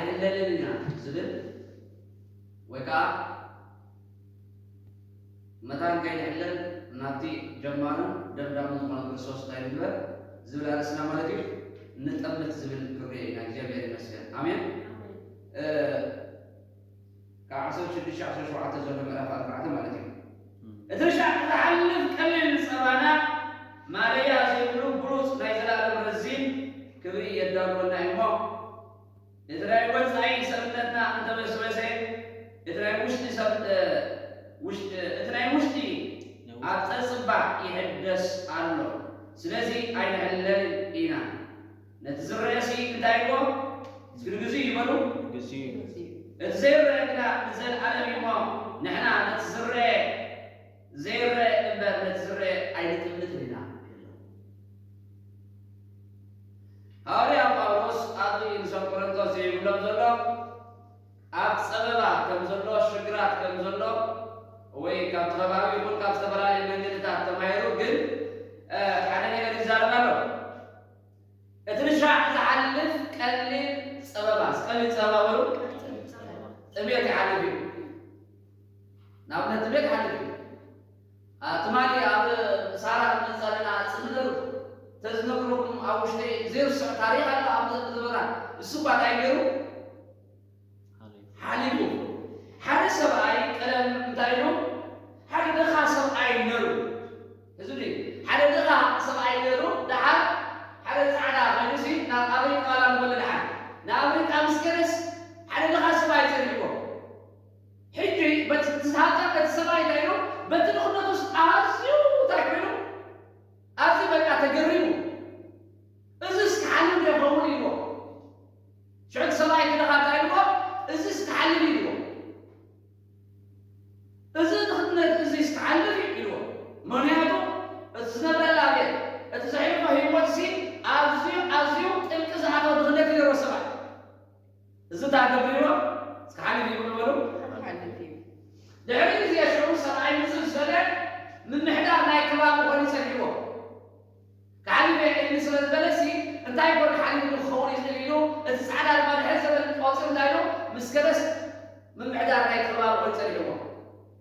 ኣይሕለልን ኢና ዝብል ወይ ከዓ መታን ከይንሕለል ናብቲ ጀማርን ደምዳምን ዝኾነ ክርስቶስ እንታይ ንግበር ዝብል ኣርእስና ማለት እዩ። ንጠምት ዝብል ክብሪ ኢና እግዚኣብሔር ይመስገን። ኣሜን። ካብ ዓሰርተ ሽዱሽተ ዓሰርተ ሸውዓተ ዘሎ ምዕራፍ ኣርባዕተ ማለት እዩ። እቲ ሻዕ ዝሓልፍ ቀሊል ጸባና ማለያ ዘይብሉ ብሉጽ ናይ ዘላለም ረዚን ክብሪ የዳልወና እዩ እሞ እቲ ናይ ወጻኢ ሰብነትና እንተበስበሰ እቲ ናይ ውሽጢ ሰብ ውሽጢ እቲ ናይ ውሽጢ ኣብ ጸጽባሕ ይሕደስ ኣሎ። ስለዚ ኣይንሕለልን ኢና። ነቲ ዝረአ ሲ እንታይ ይዎ? እስክሪ ግዙ ይበሉ። ግዙ እዩ። እቲ ዘይረአ ግና ንዘለኣለም እዩ እሞ ንሕና ነቲ ዝረአ ዘይረአ እምበር ነቲ ዝረአ ኣይንጥምትን ኢና። ሃዋርያ ጳውሎስ ኣብዚ ንሰብ ቆሮንቶስ ይብሎም ዘሎ ኣብ ጸበባ ከም ዘሎ ሽግራት ከም ዘሎ ወይ ካብ ከባቢ ይኹን ካብ ዝተፈላለዩ መንገድታት ተማሂሩ ግን ሓደ ነገር ይዛረብ ኣሎ። እቲ ንሻዕ ዝሓልፍ ቀሊል ጸበባ ቀሊል ጸበባ በሉ ጥሜት ይሓልፍ እዩ። ንኣብነት ጥሜት ይሓልፍ እዩ። ትማሊ ኣብ ሳራ መጻለና ጽምደሩ ተዝነግረኩም ኣብ ውሽጠይ ዘይርስዕ ታሪኽ ኣሎ ኣብ ዘበና እሱ እኳ እንታይ ገይሩ ሓሊፉ። ሓደ ሰብኣይ ቀደም እንታይ ኢሉ ሓደ ድኻ ሰብኣይ ነሩ። እዚ ሓደ ድኻ ሰብኣይ ነሩ። ደሓር ሓደ ጻዕዳ ኮይኑሲ ናብ ኣፍሪቃ ዋላ ንበለ ደሓር ንኣፍሪቃ ምስ ከደስ ሓደ ድኻ ሰብኣይ ጸኒሕዎ። ሕጂ በቲ ዝሃጠ በቲ ሰብኣይ እንታይ ኢሉ በቲ ድኽነቱ ኣዝዩ እንታይ ኮይኑ ኣዝዩ በቃ ተገሪሙ። እዚስ ክሓልፍ ዶ ይኸውን ኢልዎ። ሽዑ እቲ ሰብኣይ እቲ ድኻ እንታይ ኢልዎ? እዚስ ክሓልፍ ኢልዎ። እዚ ድኽነት እዚስ ክሓልፍ እዩ ኢልዎ። ምኽንያቱ እቲ ዝነብረላ ቤት እቲ ዘሕልፎ ህይወት ሲ ኣዝዩ ኣዝዩ ጥልቂ ዝኣተወ ድኽነት እዩ ነይርዎ ሰብኣይ። እዚ እንታይ ተብሎ እስኪ ሓሊፍ እዩ ንበሉ። ድሕሪ ግዜ ሽዑ ሰብኣይ ምፅእ ዝበለ ምምሕዳር ናይ ከባቢ ኮይኑ ፀኒሕዎ። ክሓልፍ እየ ኢልኒ ስለ ዝበለሲ እንታይ ኮን ሓሊፍ ክኸውን ይኽእል ኢሉ እቲ ፃዕዳ ድማ ድሕሪ ዘበን ቆፂሩ እንታይ ኢሉ ምስ ከደስ ምምሕዳር ናይ ከባቢ ኮይኑ ፀኒሕዎ።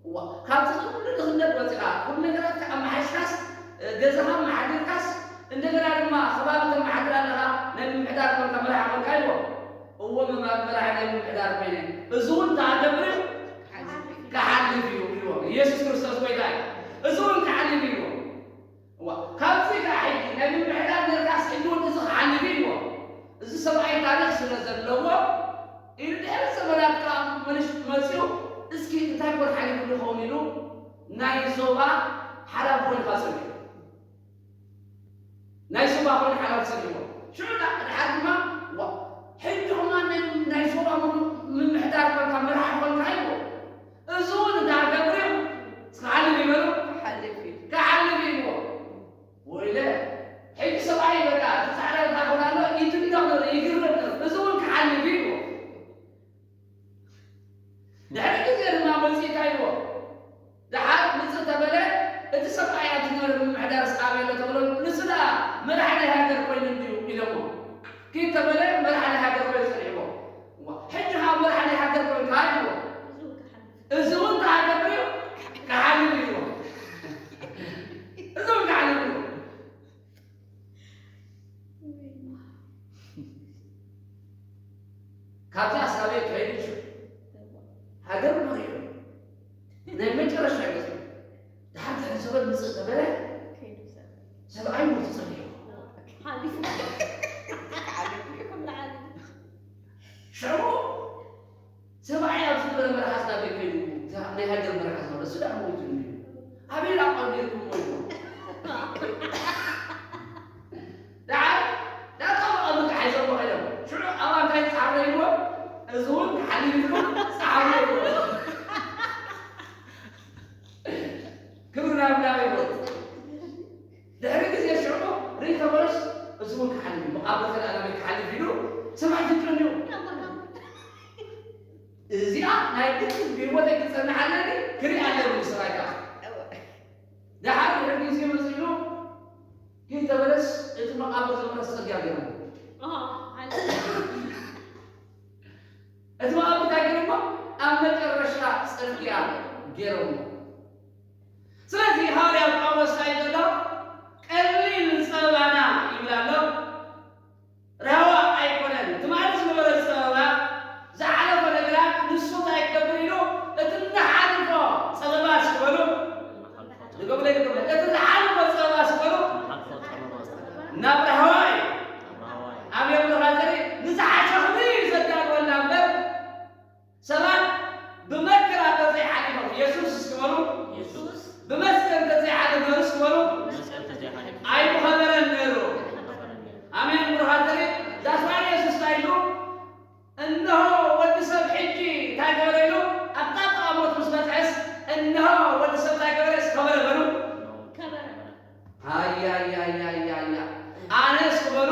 እዋ ካብቲ ኩሉ ድኽነት ወፂኻ ኩሉ ነገራትካ ኣመሓይሽካስ ገዛኻ ኣመሓዲርካስ እንደገና ድማ ከባቢ ተመሓድር ኣለኻ ናይ ምምሕዳር ኮንካ መራሒ ኮንካ ኢልዎ። እዎ መራሒ ናይ ምምሕዳር ኮይነ እዚ እውን ተኣገብር ክሓልፍ እዩ ኢልዎ። ኢየሱስ ክርስቶስ ጎይታ እዩ። እዚ እውን ክሓልፍ እዩ ኢልዎ። እዋ ካብዚ ከዓ ሕጂ ናይ ምምሕዳር ነርካስ ሕጂ እውን እዚ ክሓልፍ እዩ ኢልዎ። እዚ ሰብኣይ ታሪኽ ስለ ዘለዎ ኢሉ ድሕሪ ዘመናት ከዓ መሊሱ መፅኡ እስኪ እንታይ ኮን ሓሊፉ ዝኸውን ኢሉ ናይ ዞባ ሓላፊ ኮይኑ ከዓ ፀኒሑ ናይ ዞባ ኮይኑ ሓላፊ ፀኒሕዎ ሽዑ ድሓር ድማ ሕጂ ድማ ናይ ዞባ ምምሕዳር ኮንካ መራሒ ኮንካ ኢልዎ። እዚ እውን እንታይ ገብር ክሓልፍ ይበሉ ክሓልፍ ኢልዎ። ወይለ ሕጂ ሰብኣይ በቃ እቲ ጻዕዳ እንታይ ኮን ኣሎ ይትንደቕ ነሩ ይግረም ነሩ እዚ እውን ክሓልፍ እዩ ድሕሪ ግዜ ድማ መፅእ እንታይ ኢልዎ ድሓር ምፅእ ተበለ እቲ ሰብኣይ ኣብ ዝነበረ ምምሕዳር ስኣበ ኣሎ ተብሎ ንሱ ደኣ መራሕ ናይ ሃገር ኮይኑ እንድዩ ኢሎሞ ኪድ ተበለ መራሕ ናይ ሃገር ኮይኑ ፀኒሕዎ ሕጂ ከዓ መራሕ ናይ ሃገር ኮይኑ ከዓ ኢልዎ እዚ እውን ክሓልፍ እዩ ክሓልፍ እዩ እዚ እውን ክሓልፍ እዩ ካብዚ ኣሳበየ ከይዱ ሃገር መሪሑ ናይ መጨረሻ ይመስሉ ድሓር ድሕሪ ዘበን ምፅእ ተበለ ሰብኣይ ሞቱ ፀኒሑ ሽዑ ሰብኣይ ኣብ ዝነበረ መርሓስ ናበይ ከይዱ ናይ ሃገር መርሓስ ነበረ እሱ ዳ ሞቱ ኣበይ ዳ ቀቢርኩም ሞይቱ ደሓር ዳታ መቐብር ሓይዞም ከይዶም ሽዑ ኣባ እንታይ ፃዕረ ኢልዎ እዚ እውን ክሓልፍ ኢልኩም ፃዕረ ኢልዎ ክብሪ ናብ ናብ ይወት ድሕሪ ግዜ ሽዑ ርእይ ተመለስ እዚ እውን ክሓልፍ እዩ መቓብር ከኣ ናበይ ክሓልፍ ኢሉ ሰብኣይ ትጨንዩ እዚኣ ናይ ግድን ብህይወተይ ክጸንሕ ኣለኒ ክርኢ ኣለኒ ሰብኣይ ከዓ ደሓር ድሕሪ ግዜ መጺኡ ግን ተመለስ እቲ መቓብር ዝመለስ ጸጊያ ገይሩ እዚኣ ገይሮሞ። ስለዚ ሃዋርያ ጳውሎስ እንታይ ዘሎ? ቀሊል ጸበባና ይብል ኣሎ። ራህዋ ኣይኮነን። ትማሊ ዝነበረ ጸበባ፣ ዝሓለፈ ነገራት ንሱ እንታይ ክገብር ኢሉ? እቲ ዝሓልፎ ጸበባ እስኪ በሉ። ድገሙለይ፣ ድገሙለይ። እቲ ዝሓልፎ ጸበባ እስኪ በሉ። ናብ ራህዋ እዩ። ኣሜን ብለኻ ዘርኢ ንዝሓሸ ክብሪ እዩ ዘዳልወና እምበር፣ ሰባት ብመከራ እንተዘይሓሊፎም፣ የሱስ እስኪ በሉ፣ የሱስ ብመስቀል እንተዘይሓለፈ ነሩ እስኪ በሉ፣ ብመስቀል እንተዘይሓለፈ ኣይምኸበረን ነሩ። ኣይምኸበረን ነሩ። ኣሜን ብሩኻት ዘርኢ ዛስዋ የሱስ እንታይ ኢሉ? እንሆ ወዲ ሰብ ሕጂ እንታይ ገበረ ኢሉ? ኣብታ ጥቓ ሞት ምስ በጽሐስ፣ እንሆ ወዲ ሰብ እንታይ ገበረ? እስኪ ከበረ በሉ። ከበረ። ሃያያያያያ ኣነስ ክበሉ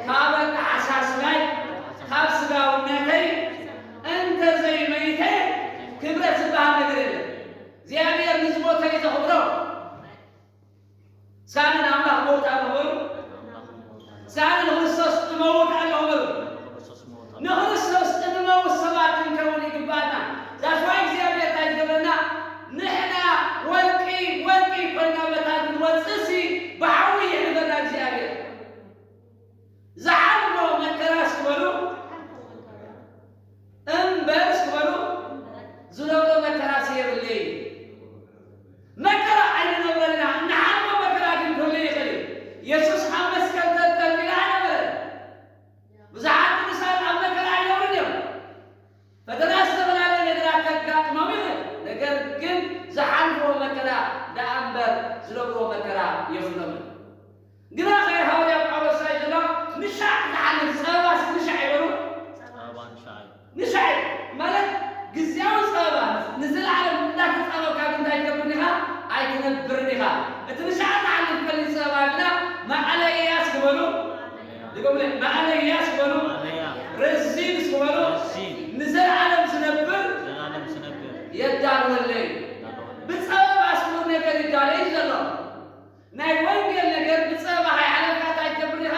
ካብ ኣተሓሳስባይ ካብ ስጋውነተይ እንተዘይመይተ ክብረት ዝበሃል ነገር የለን። እግዚኣብሔር ንዝሞተ እዩ ዘኽብሮ። እስካነ ንኣምላኽ መውት ኣለኹ በሉ። እስካነ ንክርስቶስ እመውት ኣለኹ በሉ። ንክርስቶስ እንመውት ሰባት ክንከውን ይግባኣና። ዛስዋይ እግዚኣብሔር እንታይ ዝገብረና? ንሕና ወርቂ ወርቂ ኮይና በታ ክንወፅእሲ ብሓዊ የሕልፈና እግዚኣብሔር። ዝሓልፎ መከራ እስኪ በሉ እምበር እስኪ በሉ ዝነብሮ መከራ የብለይ። መከራ ኣይንነብረና፣ እንሓልፎ መከራ ግን ክህሉ ይኽእል እዩ። የሱስ ኣብ መስቀል ተንጠልጢሉ ኣይነበረን። ብዙሓት ቅዱሳን ኣብ መከራ ኣይነብሩን እዮም። ፈተና ዝተፈላለየ ነገራት ከጋጥሞም ይኽእል፣ ነገር ግን ዝሓልፍዎ መከራ ደኣ እምበር ዝነብርዎ መከራ የብሎምን። ግና ኸ ሃዋርያ ጳውሎስ እንታይ ዝብሎ? ንሻዕ ዝሓልፍ ጸበባስ ንሻዕ ይበሉ። ጸበባ ንሻዕ እዩ። ንሻዕ እዩ ማለት ግዝያዊ ጸበባ ንዘለዓለም እንዳተጻበብካ ግን እንታይ ትገብር ኢኻ? ኣይትነብርን ኢኻ። እቲ ንሻዕ ዝሓልፍ ቀሊል ጸበባ ግና መዓለያ እስኪ በሉ። ድገሙለይ፣ መዓለያ እስኪ በሉ። መዓለያ። ረዚን እስኪ በሉ። ረዚን። ንዘለዓለም ዝነብር ዘላለም ዝነብር የዳልወለይ። የዳልወለይ። ብጸበባ እስኪ ነገር ይዳለይ ዘሎ። ናይ ወንጌል ነገር ብጸበባ ከይሓለፍካ እንታይ ትገብር ኢኻ?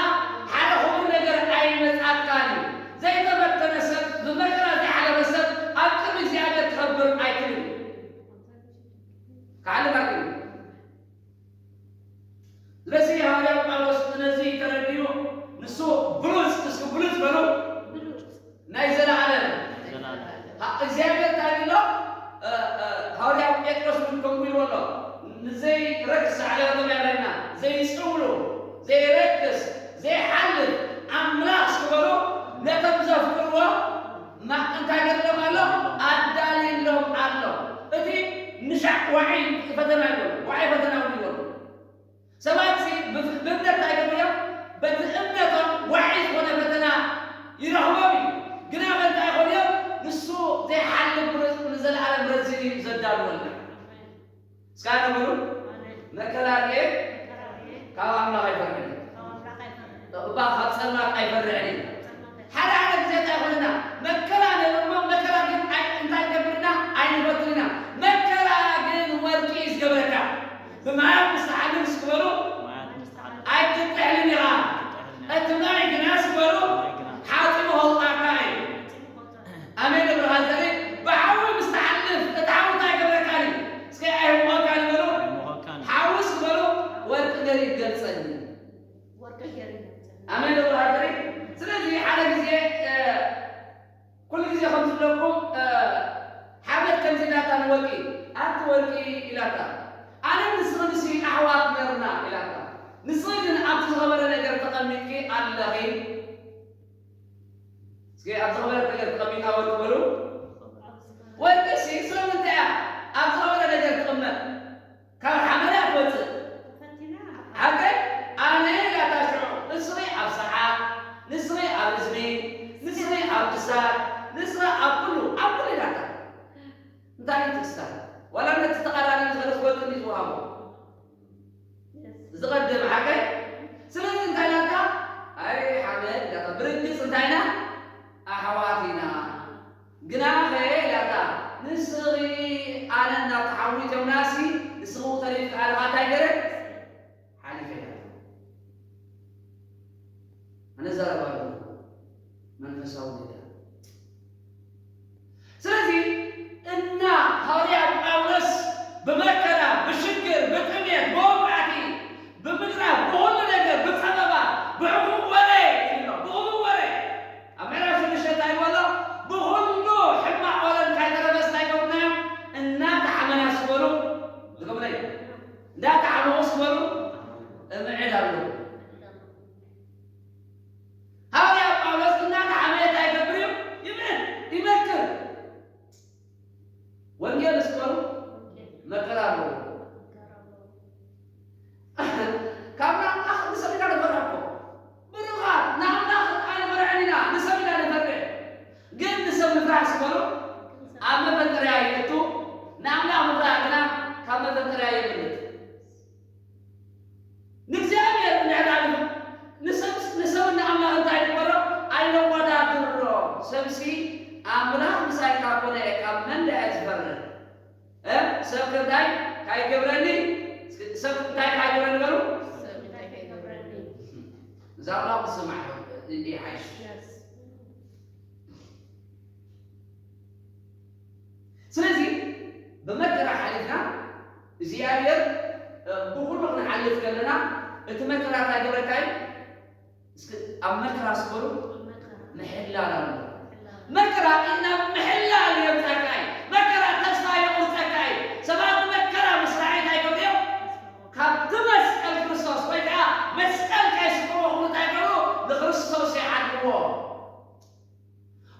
ሓደ ክቡር ነገር ኣይመጻካን እዩ። ዘይተፈተነ ሰብ፣ ብመከራ ዘይሓለፈ ሰብ ኣብ ቅድሚ እግዚኣብሔር ክኸብር ኣይክእልን እዩ። ክሓልፍ ኣይክእልን እዩ። ስለዚ ሃዋርያ ጳውሎስ ነዚ ተረዲኡ ንሱ ብሉጽ፣ እስኪ ብሉጽ በሉ። ብሉጽ። ናይ ዘለዓለም። ናይ ዘለዓለም። ሃ-፣ እግዚኣብሔር እንታይ ኢሉ ኣሎ? እ፣ እ፣ ሃዋርያ ጴጥሮስ እውን ከምኡ ኢልዎ ኣሎ። ንዘይረክስ ዓለባ ተባሂልና፣ ዘይጽውሉ፣ ዘይረክስ፣ ዘይሓልፍ ኣምላኽ እስኪ በሉ፣ ነቶም ዘፍቅርዎ ማ-፣ እንታይ ገድሎም ኣሎ? ኣዳልዩሎም ኣሎ። እቲ ንሻዕ ዋዒ ፈተና ይበሉ፣ ዋዒ ፈተና እውን ይበሉ። ሰባት ሲ ብፍ-፣ ብእምነት እንታይ ገይሮም እዮም? በቲ እምነቶም ዋዒ ዝኾነ ፈተና ይረኽቦም እዩ። ግና ከ እንታይ ይኾኑ እዮም? ንሱ ዘይሓልፍ ብሉጽ ንዘለኣለም ረዚን እዩ ዘዳልወልና። እስከ ኣነ በሉ፣ መከራ ርኤ ካብ ኣምላኽ ኣይፈርሕን እዩ። እባ ካብ ጸልማት ኣይፈርሕን እዩ። ሓደ ሓደ ግዜ እንታይ ይኾንና? መከራ ነይሩ እሞ መከራ ግን ኣይ-፣ እንታይ ይገብርና? ኣይንፈትን ኢና። መከራ ግን ወርቂ እዩ ዝገብረካ። ብማያት ምስ ትሓልፍ እስኪ በሉ፣ ማያት ምስ ትሓልፍ ኣይትጥሕልን ኢኻ። ኣይትጥሕልን ኢኻ። እቲ ማይ ግና እስኪ በሉ፣ ማይ ግና ሓጺቡ ከውጽኣካ እዩ። ኣሜን። ብርሃን ዘርኢ ብሓዊ ምስ ትሓልፍ እቲ ሓዊ እንታይ ይገብረካ እዩ? እስከ ኣይሞኸካን በሉ። ኣይሞኸካን። ሓዊ እስኪ በሉ፣ ወርቂ ገይሩ ይገልጸኒ። ወርቂ ገይሩ ይገልጸኒ። ኣሜን። ብርሃን ዘርኢ ስለዚ ሓደ ግዜ፣ እ፣ ኩሉ ግዜ ከም ዝብለኩም፣ እ፣ ሓመድ ከምዚ ኢላታ ንወርቂ፣ ኣቲ ወርቂ ኢላታ፣ ኣነ ንስኽንሲ ኣሕዋት ነርና ኢላታ። ንስኺ ግን ኣብቲ ዝኸበረ ነገር ተቐሚጥኪ ኣለኺ። እስኪ ኣብ ዝኸበረ ነገር ተቐሚጣ ወርቂ በሉ። ወርቂሲ ስለምንታይ እያ ኣብ ዝኸበረ ነገር ትቕመጥ? ካብ ሓመድ እያ ትወፅእ። ሓቀይ ኣነ ኢላታ ሽዑ፣ ንስኺ ኣብ ሰዓት፣ ንስኺ ኣብ እዝኒ፣ ንስኺ ኣብ ክሳድ፣ ንስኺ ኣብ ኩሉ፣ ኣብ ኩሉ ኢላታ። እንታይ እዩ ትክሳድ? ዋላ ነቲ ተቓራኒ ዝኸለስ ወርቂ እንዲ ዝወሃቦ? ዝቐደም ሓቀይ። ስለዚ እንታይ ኢላታ? ኣይ ሓመድ ኢላታ። ብርግጽ እንታይ ኢና? ኣሕዋት ኢና። ግና ኸ ኢላታ፣ ንስኺ ኣነ እናተሓዊቶምናሲ፣ ንስኺ ተሪፍካ ኣለኻ እንታይ ገይረ? ሓሊፈ ኢላታ። ኣነ ዘረባ ኣለኹ። መንፈሳዊ ነገር። ስለዚ እና ኣምላኽ ምሳይ ካብ ኮነ ካብ መን ደኣ ዝፈርህ? እ? ሰብ ከ እንታይ ካይገብረኒ? ሰብ እንታይ ካይገብረኒ በሉ? እዛ ኣምላኽ ዝስማዕ ይሓይሽ። ስለዚ ብመከራ ሓሊፍና እግዚኣብሔር ብኩሉ ክንሓልፍ ከለና እቲ መከራ እንታይ ገብረካ እዩ? እስኪ ኣብ መከራ ስበሩ ምሕላል ኣሎ። መከራ ኢና ምሕላል የምጻካ እዩ። መከራ ተስፋ የቁርጸካ እዩ። ሰባት መከራ ምስ ረኣዩ እንታይ ይገብሩ እዮም? ካብቲ መስቀል ክርስቶስ ወይ ከዓ መስቀል ከይስቅዎ ክብሉ እንታይ ይገብሩ? ንክርስቶስ ይሓልዎ።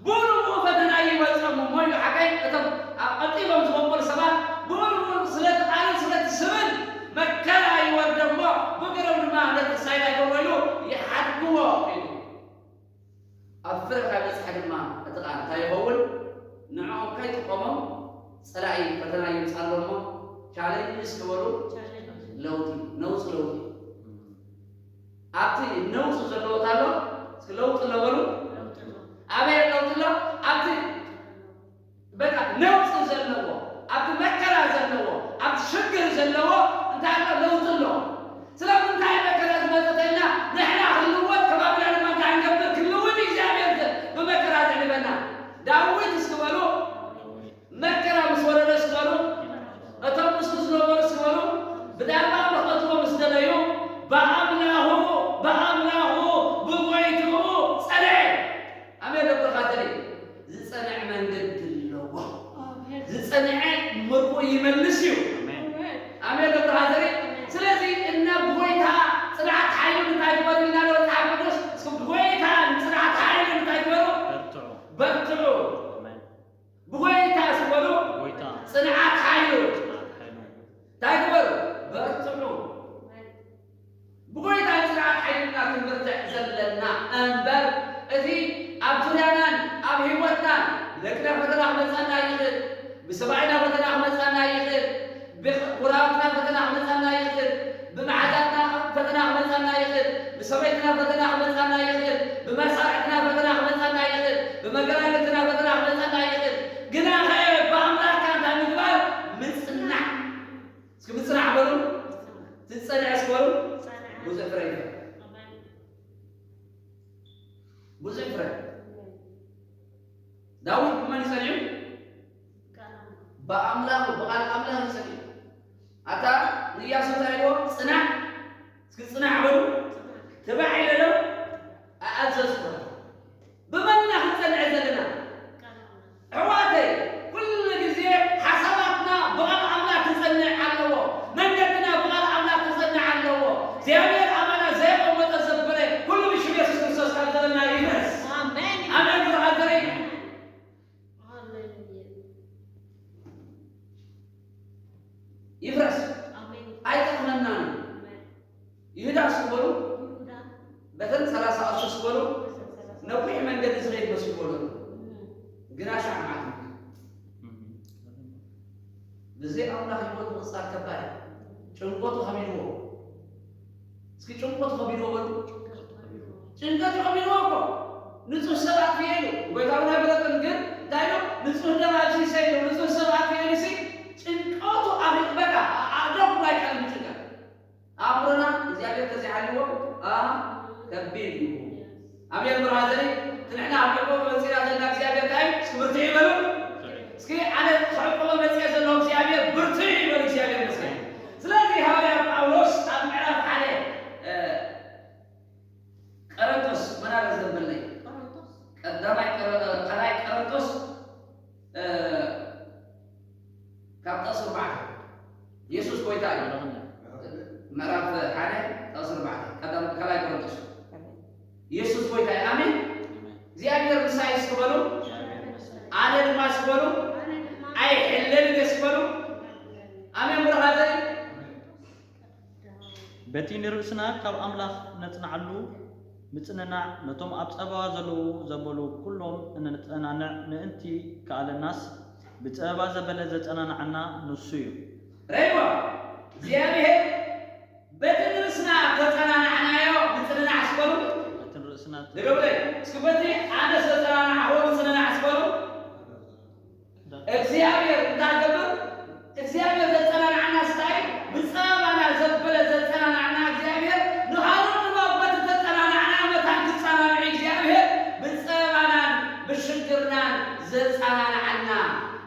ብኡ ንብኡ ፈተና ይመጾም እሞ ኢሉ ሓቀይ እቶም ኣብ ቀጢሎም ዝበቁል ሰባት ብኡ ንብኡ ስለቲ ቃልን ስለቲ ስምን መከራ ይወርደሞ ብእግሮም ድማ ነቲ ሳይዳ ይገብሮ ኢሉ ይሓድግዎ ኢሉ። ኣብ ፍረ ካብ በጽሐ ድማ እቲ ቃል እንታይ ይኸውን? ንዕኦም ከይጥቆሞም ጸላኢ ፈተና ይምጻሎም እሞ ቻሌንጅ እስኪ በሉ። ለውጢ ነውጽ ለውጢ ኣብቲ ነውጽ ዘለዎ ታሎ እስኪ ለውጢ ለበሉ። ኣበይ ለውጢ ኣሎ? ኣብቲ በቃ ነውጽ ዘለዎ ኣብቲ መከራ ዘለዎ ኣብቲ ሽግር ዘለዎ እንታይ ኣሎ? ለውጢ ኣሎ። ስለምንታይ መከራ ዝመጸተልና ንሕና ክንልወጥ ከባብና ድማ እንታይ ንገብር ክንልውጥ እግዚኣብሔር ዘ- ብመከራ ዘዕልበና። ዳዊት እስኪ በሉ መከራ ምስ ወረደ እስኪ በሉ እቶም ምስኡ ዝነበሩ እስኪ በሉ ብዳርባ ክቐትልዎ ምስ ደለዩ ብኣምላኹ ብኣምላኹ ብጎይትኡ ጸንዐ። ኣሜን። ለብርኻ ተለይ ዝጸንዐ መንገዲ ኣለዎ። ዝጸንዐ ምርኮ ይመልስ እዩ። ኣሜን። ለብርኻ ተለይ ስለዚ እነ ብጎይታ ጽንዓት ሓይሉ እንታይ ግበሩ ኢልና ዶ መጽሓፍ ቅዱስ? እስኪ ብጎይታ ጽንዓት ሓይሉ እንታይ ግበሩ? በርትዑ። ብጎይታ ዝበሉ ጽንዓት ሓይሉ እንታይ ግበሩ? በርትዑ። ብጎይታ ጽንዓት ሓይልና ክንበርትዕ ዘለና እምበር እቲ ኣብ ዙርያናን ኣብ ህይወትናን ብደቅና ፈተና ክመጻና ይኽእል፣ ብሰብኣይና ፈተና ክመጻና ይኽእል፣ ብጎረባብትና ፈተና ክመጻና ይኽእል፣ ብመሓዛትና ፈተና ክመጻና ይኽእል፣ ብሰበይትና ፈተና ክመጻና ይኽእል፣ ብመሳርሕትና ፈተና ክመጻና ይኽእል፣ ብመገላግልትና ፈተና ክመጻና ይኽእል። ግናኸ ብኣምላኽካ እንታይ ምግባር? ምጽናዕ። እስኪ ምጽናዕ በሉ። ትጸንዐ እስኪ በሉ። ብዙሕ ፍረ ይፈሪ። ብዙሕ ፍረ። ዳዊት ብመን እዩ ጸኒዑ? ብኣምላኹ ብቓል ኣምላኽ እዩ ጸኒዑ። ኣታ ንእያሱ እንታይ ኢልዎ? ጽናዕ፣ እስኪ ጽናዕ በሉ። ትባዕ ኢለ ዶ ኣኣዘዝኩ። ብመን ኢና ክንጸንዕ ዘለና? ኣሕዋተይ፣ ኩሉ ግዜ ሓሳባትና ብቓል ኣምላኽ ክጸንዕ ኣለዎ። መንገድና ብቓል ኣምላኽ ክጸንዕ ኣለዎ። እግዚኣብሔር ኣባና ዘየቐመጠ ዘበለ ኩሉ ብሽም የሱስ ክርስቶስ ካብ ዘለና ይፍረስ። ኣሜን። ኣሜን። ብርሃን ዘርኢ ሃሌሉያ። ይፍረስ። ኣሜን። ኣይጠቕመናን። ኣሜን። ይሁዳ እስኪ በሉ። ይሁዳ። በተን ሰላሳ ቅርሺ እስኪ በሉ። በተን ሰላሳ ነዊሕ መንገዲ ዝኸይድ መስሉ በሉ። እም። ግና ሻዕ መዓት ይሞት። ብዘይ ኣምላኽ ህይወት ምቕጻል ከባድ እዩ። ጭንቀቱ ከቢድዎ። እስኪ ጭንቀቱ ከቢድዎ በሉ። ጭንቀቱ ከቢድዎ እኮ። ንጹህ ሰብ ኣጥፍኤ ኢሉ። ጎይታ እውን ኣይፈለጠን ግን እንታይ ኢሉ? ንጹህ ደም ኣፍሲሰ ኢሉ። ንጹህ ሰብ ኣጥፍኤ ኢሉ ሲ ጭንቀቱ ኣኺ- በቃ ኣእዳው ኣይቀርም ጭንቀት። ኣእምሮና እግዚኣብሔር ተዘይሓልዎ፣ ኣ፣ ከቢድ እዩ። ኣሜን። ብርሃን ዘርኢ ንሕና ኣብ ልቦ መጺና ዘለና እግዚኣብሔር እንታይ እዩ? እስኪ ብርትዕ ይበሉ። እስኪ ኣነ ክዕቅቦ መጺአ ዘለኹ እግዚኣብሔር ብርትዕ ይበሉ። እግዚኣብሔር ይመስገን። ስለዚ ሃዋርያ ጳውሎስ ኣብ ምዕራፍ ሓደ፣ እ፣ ቀረንቶስ መናረ ዘንበለይ። ቀረንቶስ። ቀዳማይ ቀረ-፣ ካልኣይ ቀረንቶስ፣ እ፣ ካብ ጥቕሲ ኣርባዕተ። የሱስ ጎይታ እዩ። ምዕራፍ ሓደ ጥቕሲ ኣርባዕተ። ቀዳም-፣ ካልኣይ ቆሮንቶስ። የሱስ ጎይታ እዩ። ኣሜን። እግዚኣብሔር ምሳይ እስኪ በሉ። ኣነ ድማ እስኪ በሉ። ኣይሕለልን እየ እስኪ በሉ። ኣሜን። ብርሃን ዘርኢ በቲ ንርእስና ካብ ኣምላኽ ነጽንዓሉ ምጽንናዕ፣ ነቶም ኣብ ጸበባ ዘለዉ ዘበሉ ኩሎም እነጸናንዕ ምእንቲ ከኣለናስ፣ ብጸበባ ዘበለ ዘጸናንዓና ንሱ እዩ። ርእይዎ፣ እግዚኣብሔር በቲ ንርእስና ተጸናናዕናዮ ምጽንናዕ እስበሉ። በቲ ንርእስና ድገሙለይ እስኪ፣ በቲ ኣነ ዝተጸናናዕዎ ምጽንናዕ እስበሉ። ዘጸናንዓና።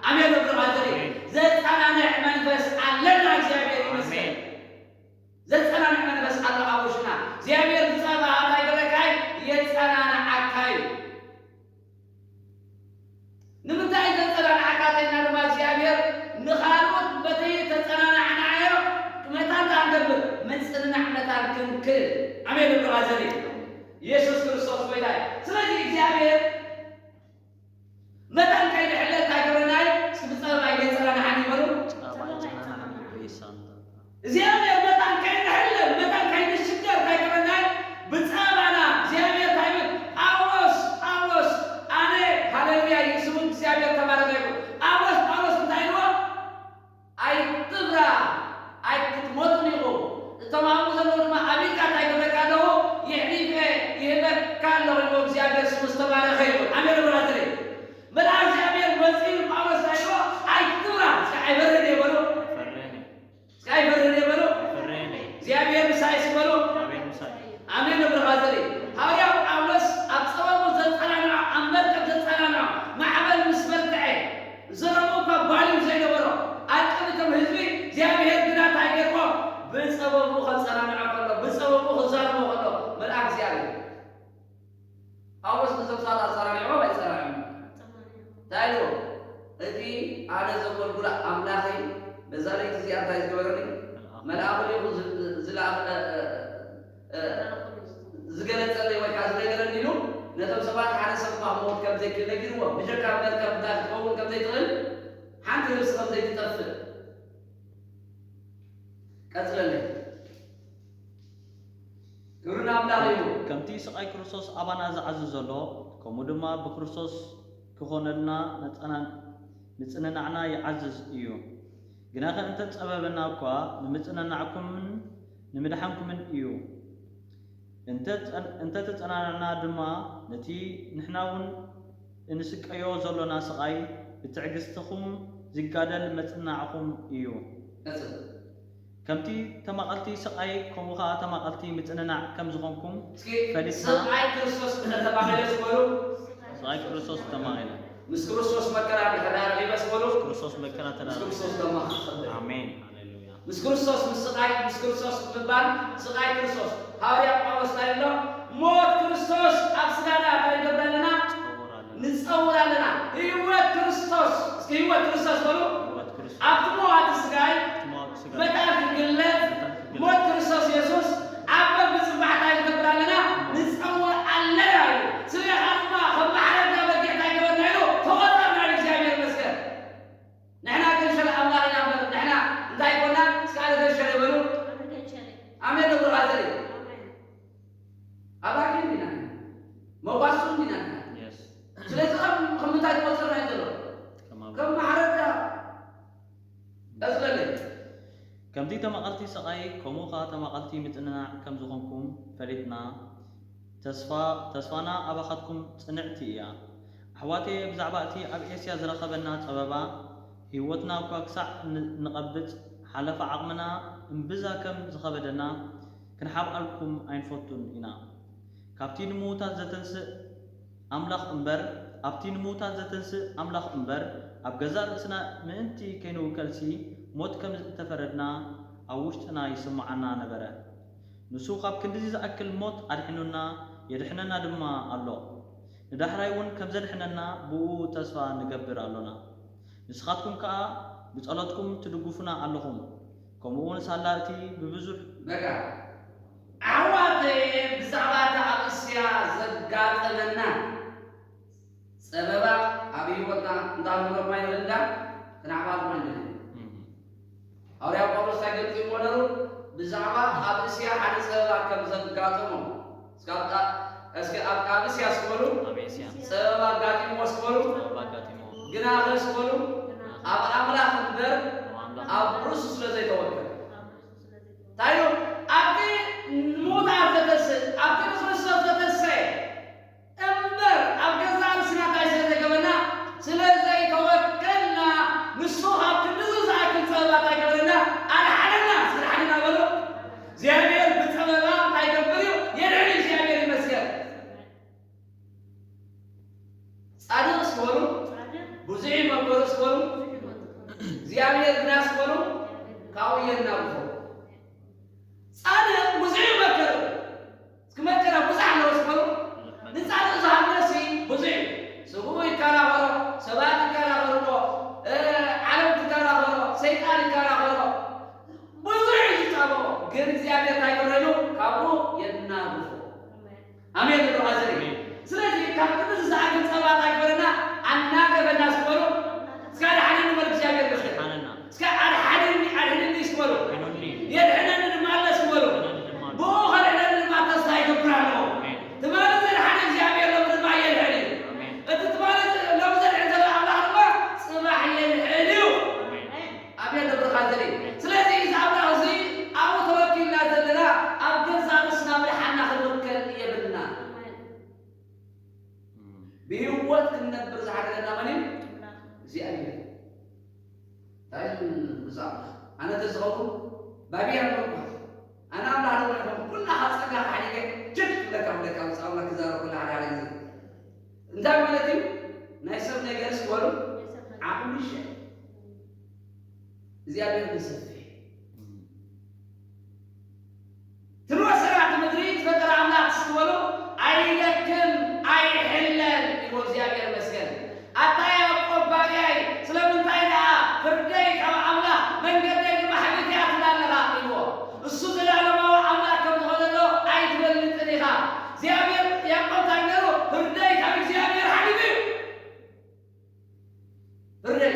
ኣሜን። ብራዘሪ ዘጸናንዕ መንፈስ ኣለና። እግዚኣብሔር ይመስገን። ዘጸናንዕ መንፈስ ኣሎ ኣብ ውሽጥና። እግዚኣብሔር ብጸባ እንታይ ገለካይ? የጸናንዓካይ። ንምንታይ ዘጸናንዓካ ተይና ድማ እግዚኣብሔር ንኻልኦት በቲ ተጸናናዕናዮ መታን ከኣ ንገብር ምጽንናዕ መታን ክንክእል። ኣሜን። ብራዘሪ ኢየሱስ ክርስቶስ ጎይታ እዩ። ስለዚ እግዚኣብሔር መታን ከይንሕለ እንታይ ገብረናይ? እስኪ ብጸባይ ገጸና ንሓኒ በሉ። ጸባይ ጸናና ሬሳን። እግዚኣብሔር መታን ከይንሕለ፣ መታን ከይንሽገር እንታይ ገብረናይ? ብጸባና እግዚኣብሔር እንታይ ይብል? ጳውሎስ፣ ጳውሎስ፣ ኣነ፣ ሃሌሉያ፣ ስሙ እግዚኣብሔር ተባረከ ይኹን። ጳውሎስ፣ ጳውሎስ እንታይ ኢልዎ? ኣይትፍራ፣ ኣይክትሞትን ኢኹም። እቶም ኣብኡ ዘለዉ ድማ ኣቢልካ እንታይ ይብለካ ኣለኹ? የሕሊፈ ይህበካ ኣለኹ ኢልዎ እግዚኣብሔር ስሙ ዝተባረኸ ይኹን። ኣሜን ብራዘረይ። መልኣክ እግዚኣብሔር መጺኡ ንጳውሎስ እንታይ ኢልዎ? ኣይትፍራ፣ እስከ ኣይፈርህን እየ በሉ። ኣይፈርህን እየ። እስከ ኣይፈርህን እየ በሉ። ኣይፈርህን እየ። እግዚኣብሔር ምሳይ እስኪ በሉ። እግዚኣብሔር ምሳይ። ኣሜን ብራዘረይ። ሃዋርያ ጳውሎስ ኣብ ጸበቡ ዘጸናንዖ፣ ኣብ መርከብ ዘጸናንዖ፣ ማዕበል ምስ በርትዐ፣ ዘረባ እኳ ቫልዩ ዘይነበሮ፣ ኣብ ቅድሚ እቶም ህዝቢ እግዚኣብሔር ግና እንታይ ገይርዎ? ብጸበቡ ከጸናንዖ ከሎ፣ ብጸበቡ ክዛረቦ ከሎ፣ መልኣክ እግዚኣብሔር ጳውሎስ ነዞም ሰባት ኣጸናኒዕዎም ኣይጸናንዖም? እንታይ ኢልዎ? እቲ ኣነ ዘመልኩላ ኣምላኸይ በዛ ለይቲ እዚኣ እንታይ ዝገበረኒ? መልኣኹ ልኢኹ ዝ-፣ ዝ-፣ ዝለኣኸ-፣ እ-፣ እ-፣ ዝገለጸለይ ወይ ከዓ ዝነገረኒ ኢሉ ነቶም ሰባት ሓደ ሰብ እኳ ክመውት ከም ዘይክእል ነጊርዎም። ብጀካ መርከብ እንታይ ክትኸውን ከም ዘይትኽእል፣ ሓንቲ ነብሲ ከም ዘይትጠፍእ። ቀጽለለይ። ክብሪ ንኣምላኽ ይኹን። ከምቲ ስቓይ ክርስቶስ ኣባና ዝዓዝዝ ዘሎ፣ ከምኡ ድማ ብክርስቶስ ክኾነልና ነጸና-፣ ምጽንናዕና ይዓዝዝ እዩ። ግናኸ እንተ ጸበበና እኳ፣ ንምጽንናዕኩምን ንምድሓንኩምን እዩ። እንተ ጸን-፣ እንተ ተጸናናዕና ድማ፣ ነቲ ንሕና እውን እንስቀዮ ዘሎና ስቓይ ብትዕግስትኹም ዝጋደል መጽናዕኹም እዩ። ቀጽል። ከምቲ ተማቐልቲ ስቓይ፣ ከምኡ ኸኣ ተማቐልቲ ምጽንናዕ ከም ዝኾንኩም እስኪ ፈሊጥና። ስቓይ ክርስቶስ እንተ ተማቒለ ዝበሉ። ስቓይ ክርስቶስ ተማቒለ። ምስ ክርስቶስ መከራ እንድሕር ደኣ ረኺበ ዝበሉ። ክርስቶስ መከራ ምስ ተዳረገ። ክርስቶስ ድማ ክኸብር። ኣሜን። ሃሌሉያ። ምስ ክርስቶስ ምስቓይ፣ ምስ ክርስቶስ ምባል፣ ስቓይ ክርስቶስ። ሃዋርያ ጳውሎስ እንታይ ኣሎ? ሞት ክርስቶስ ኣብ ስጋና እንታይ ንገብር ኣለና? ንጸውር ኣለና። ንጸውር ኣለና። ህይወት ክርስቶስ፣ እስኪ ህይወት ክርስቶስ በሉ። ህይወት ክርስቶስ። ኣብቲ መዋቲ ስጋይ፣ ኣብቲ መዋቲ ስጋይ፣ መታን ክግለጽ፣ መታን ክግለጽ፣ ሞት ክርስቶስ የሱስ ኣብ በብጽባሕ እንታይ ንገብር ኣለና? ንጸውር ኣለና ኢሉ። ስለዚ ድማ ከም ማሕረድና በጊዕ እንታይ ገበርና ኢሉ? ተቖጸርና ኢሉ። እግዚኣብሔር ይመስገን። ንሕና ገንሸል ኣምላኽ ኢና እምበር፣ ንሕና እንታይ ኣይኮናን? እስከ ኣነ ገንሸል ይበሉ። ኣነ ገንሸል እየ። ኣሜን ዶ ብራዘር? ኣሜን። ኣባጊዕ እንዲና ንሕና። መጓሱ እንዲና ንሕና። የስ። ስለዚ ከም፣ ከም ምንታይ ትቆጽርና እዩ ዘሎ? ከም ኣባጊዕ። ከም ማሕረዳ። ቀጽለለይ። ከምቲ ተማቐልቲ ስቓይ፣ ከምኡ ኸኣ ተማቐልቲ ምጽንናዕ ከም ዝኾንኩም ፈሊጥና፣ ተስፋ፣ ተስፋና ኣባኻትኩም ጽንዕቲ እያ። ኣሕዋተየ፣ ብዛዕባ እቲ ኣብ ኤስያ ዝረኸበና ጸበባ፣ ህይወትና እኳ ክሳዕ ን-፣ ንቐብጽ፣ ሓለፋ ዓቕምና እምብዛ ከም ዝኸበደና ክንሓብኣልኩም ኣይንፈቱን ኢና። ካብቲ ንምዉታት ዘተንስእ ኣምላኽ እምበር፣ ኣብቲ ንምዉታት ዘተንስእ ኣምላኽ እምበር፣ ኣብ ገዛእ ርእስና ምእንቲ ከይንውከልሲ፣ ሞት ከም እተፈረድና ኣብ ውሽጥና ይስምዓና ነበረ። ንሱ ካብ ክንድዚ ዝኣክል ሞት ኣድሒኑና፣ የድሕነና ድማ ኣሎ። ንዳሕራይ እውን ከም ዘድሕነና ብእኡ ተስፋ ንገብር ኣሎና። ንስኻትኩም ከኣ ብጸሎትኩም ትድግፉና ኣለኹም። ከምኡ እውን ሳላ እቲ ብብዙሕ በቃ፣ ኣሕዋተየ፣ ብዛዕባ እታ ኣብ እስያ ዘጋጠመና ጸበባ ኣብ ህይወትና እንዳንብረኩም ኣይንኽእልን፣ ክንዓባልኩም ኣይንኽእልን። እም። ሃዋርያ ጳውሎስ እንታይ ገሊጹ እሞ ነሩ? ብዛዕባ ኣብ እስያ ሓደ ጸበባ ከም ዘጋጠሞ። እስከ ኣብ ቃ-፣ እስከ ኣብ፣ ኣብ እስያ እስኪ በሉ። ኣብ እስያ። ጸበባ ኣጋጢምዎ እስኪ በሉ። ጸበባ ኣጋጢምዎ። ግናኸ እስኪ በሉ። ኣብ ኣምላኽ እምበር ኣብ ኣምላኽ ኣብ ርእሱ ስለ ዘይተወከለ። እንታይ እዩ? ኣብቲ ንምዉታት ዘተስእ፣ ኣብቲ ንክርስቶስ ዘተሰየ እምበር ኣብ ገዛእ ርእስና እንታይ ስለ ዘይገበርና፣ ስለ ዘይተወከልና፣ ንሱ ካብ ክንድዚ ዝኣክል ጸበባ እንታይ ገበረና? ኣድሓነና። እስኪ ኣድሓነና በሉ። እግዚኣብሔር ብጸበባ እንታይ ይገብር እዩ? የድሕን እዩ። እግዚኣብሔር ይመስገን። ጻድቕ እስኪ በሉ። ጻድቕ እግዚኣብሔር ግናስ በሉ ካብኡ የናግፎ። ጻድቕ ብዙሕ ይመከር፣ እስኪ መከራ ብዙሕ ኣለዎ ዝበሉ ንጻድቕ ዝሃነሲ ብዙሕ እዩ። ስብኡ ይከራኸሮ፣ ሰባት ይከራኸርዎ፣ እ፣ ዓለም ትከራኸሮ፣ ሰይጣን ይከራኸሮ፣ ብዙሕ እዩ ዝጻበኦ። ግን እግዚኣብሔር እንታይ ይገብረሉ? ካብኡ የናግፎ። ኣሜን። ኣሜን። ብሎ ኣዘሪ። ስለዚህ ካብ ክንዲ ዝኣክል ጸባ እንታይ ግበረና? ኣናገፈና ዝበሉ እስካ ኣድሓነኒ በል እግዚኣብሔር ይመስገን። ኣድሓነና። እስካ ኣድሓነኒ፣ ኣድሕነኒ ዝበሉ ኣድሕነኒ። የድሕነኒ ድማ ኣሎ ዝበሉ ኣድሕነኒ ድማ ኣሎ። ብኡ ከድሕነኒ ድማ ተስፋ ይገብር ኣለዎ። ኣሜን። ትማሊ ዘድሓነ እግዚኣብሔር ሎሚ ድማ የድሕን እዩ። ኣሜን። እቲ ትማሊ ሎሚ ዘድሕን ዘሎ ኣምላኽ ድማ ጽባሕ የድሕን እዩ። ኣሜን። ኣሜን። ብሎ ኣዘሪ። ስለዚ እዚ ኣምላኽ እዚ ኣብኡ ተወኪልና ዘለና ኣብ ገዛ ርእስና ምድሓንና ክንውከል የብልና። ብህይወት ክንነብር ዝሓደገና መን እዩ? እግዚኣብሔር። እንታይ እዩ ብዛዕባ ኣነ ተዝኸውን ባብያ ምኳ ኣነ ኣምላኽ ደሞ ይኹን ኩላ ካብ ጸጋ ሓዲገ ጅክ ክብለካ ክብለካ ብዛዕባ ክዛረብ ኩላ ሓደ ሓደ ግዜ እንታይ ማለት እዩ? ናይ ሰብ ነገር ስበሉ ዓቕሚ ይሸ እግዚኣብሔር ንሰፊሕ ትንወ ሰማያት ምድሪ ዝፈጠረ ኣምላኽ ትስትበሉ ኣይደክም ኣይሕለል ይብሎ እግዚኣብሔር ይመስገን። ኣታ ያዕቆብ ባርያይ ስለምንታይ ደኣ ፍርደይ ካብ ኣምላኽ መንገደይ ድማ ሕልት እያ ትብል ኣለኻ ኢልዎ። እሱ ዘላለማዊ ኣምላኽ ከም ዝኾነ ዶ ኣይትፈልጥን ኢኻ? እግዚኣብሔር ያዕቆብ እንታይ ነሩ? ፍርደይ ካብ እግዚኣብሔር ሓሊፉ እዩ። ፍርደይ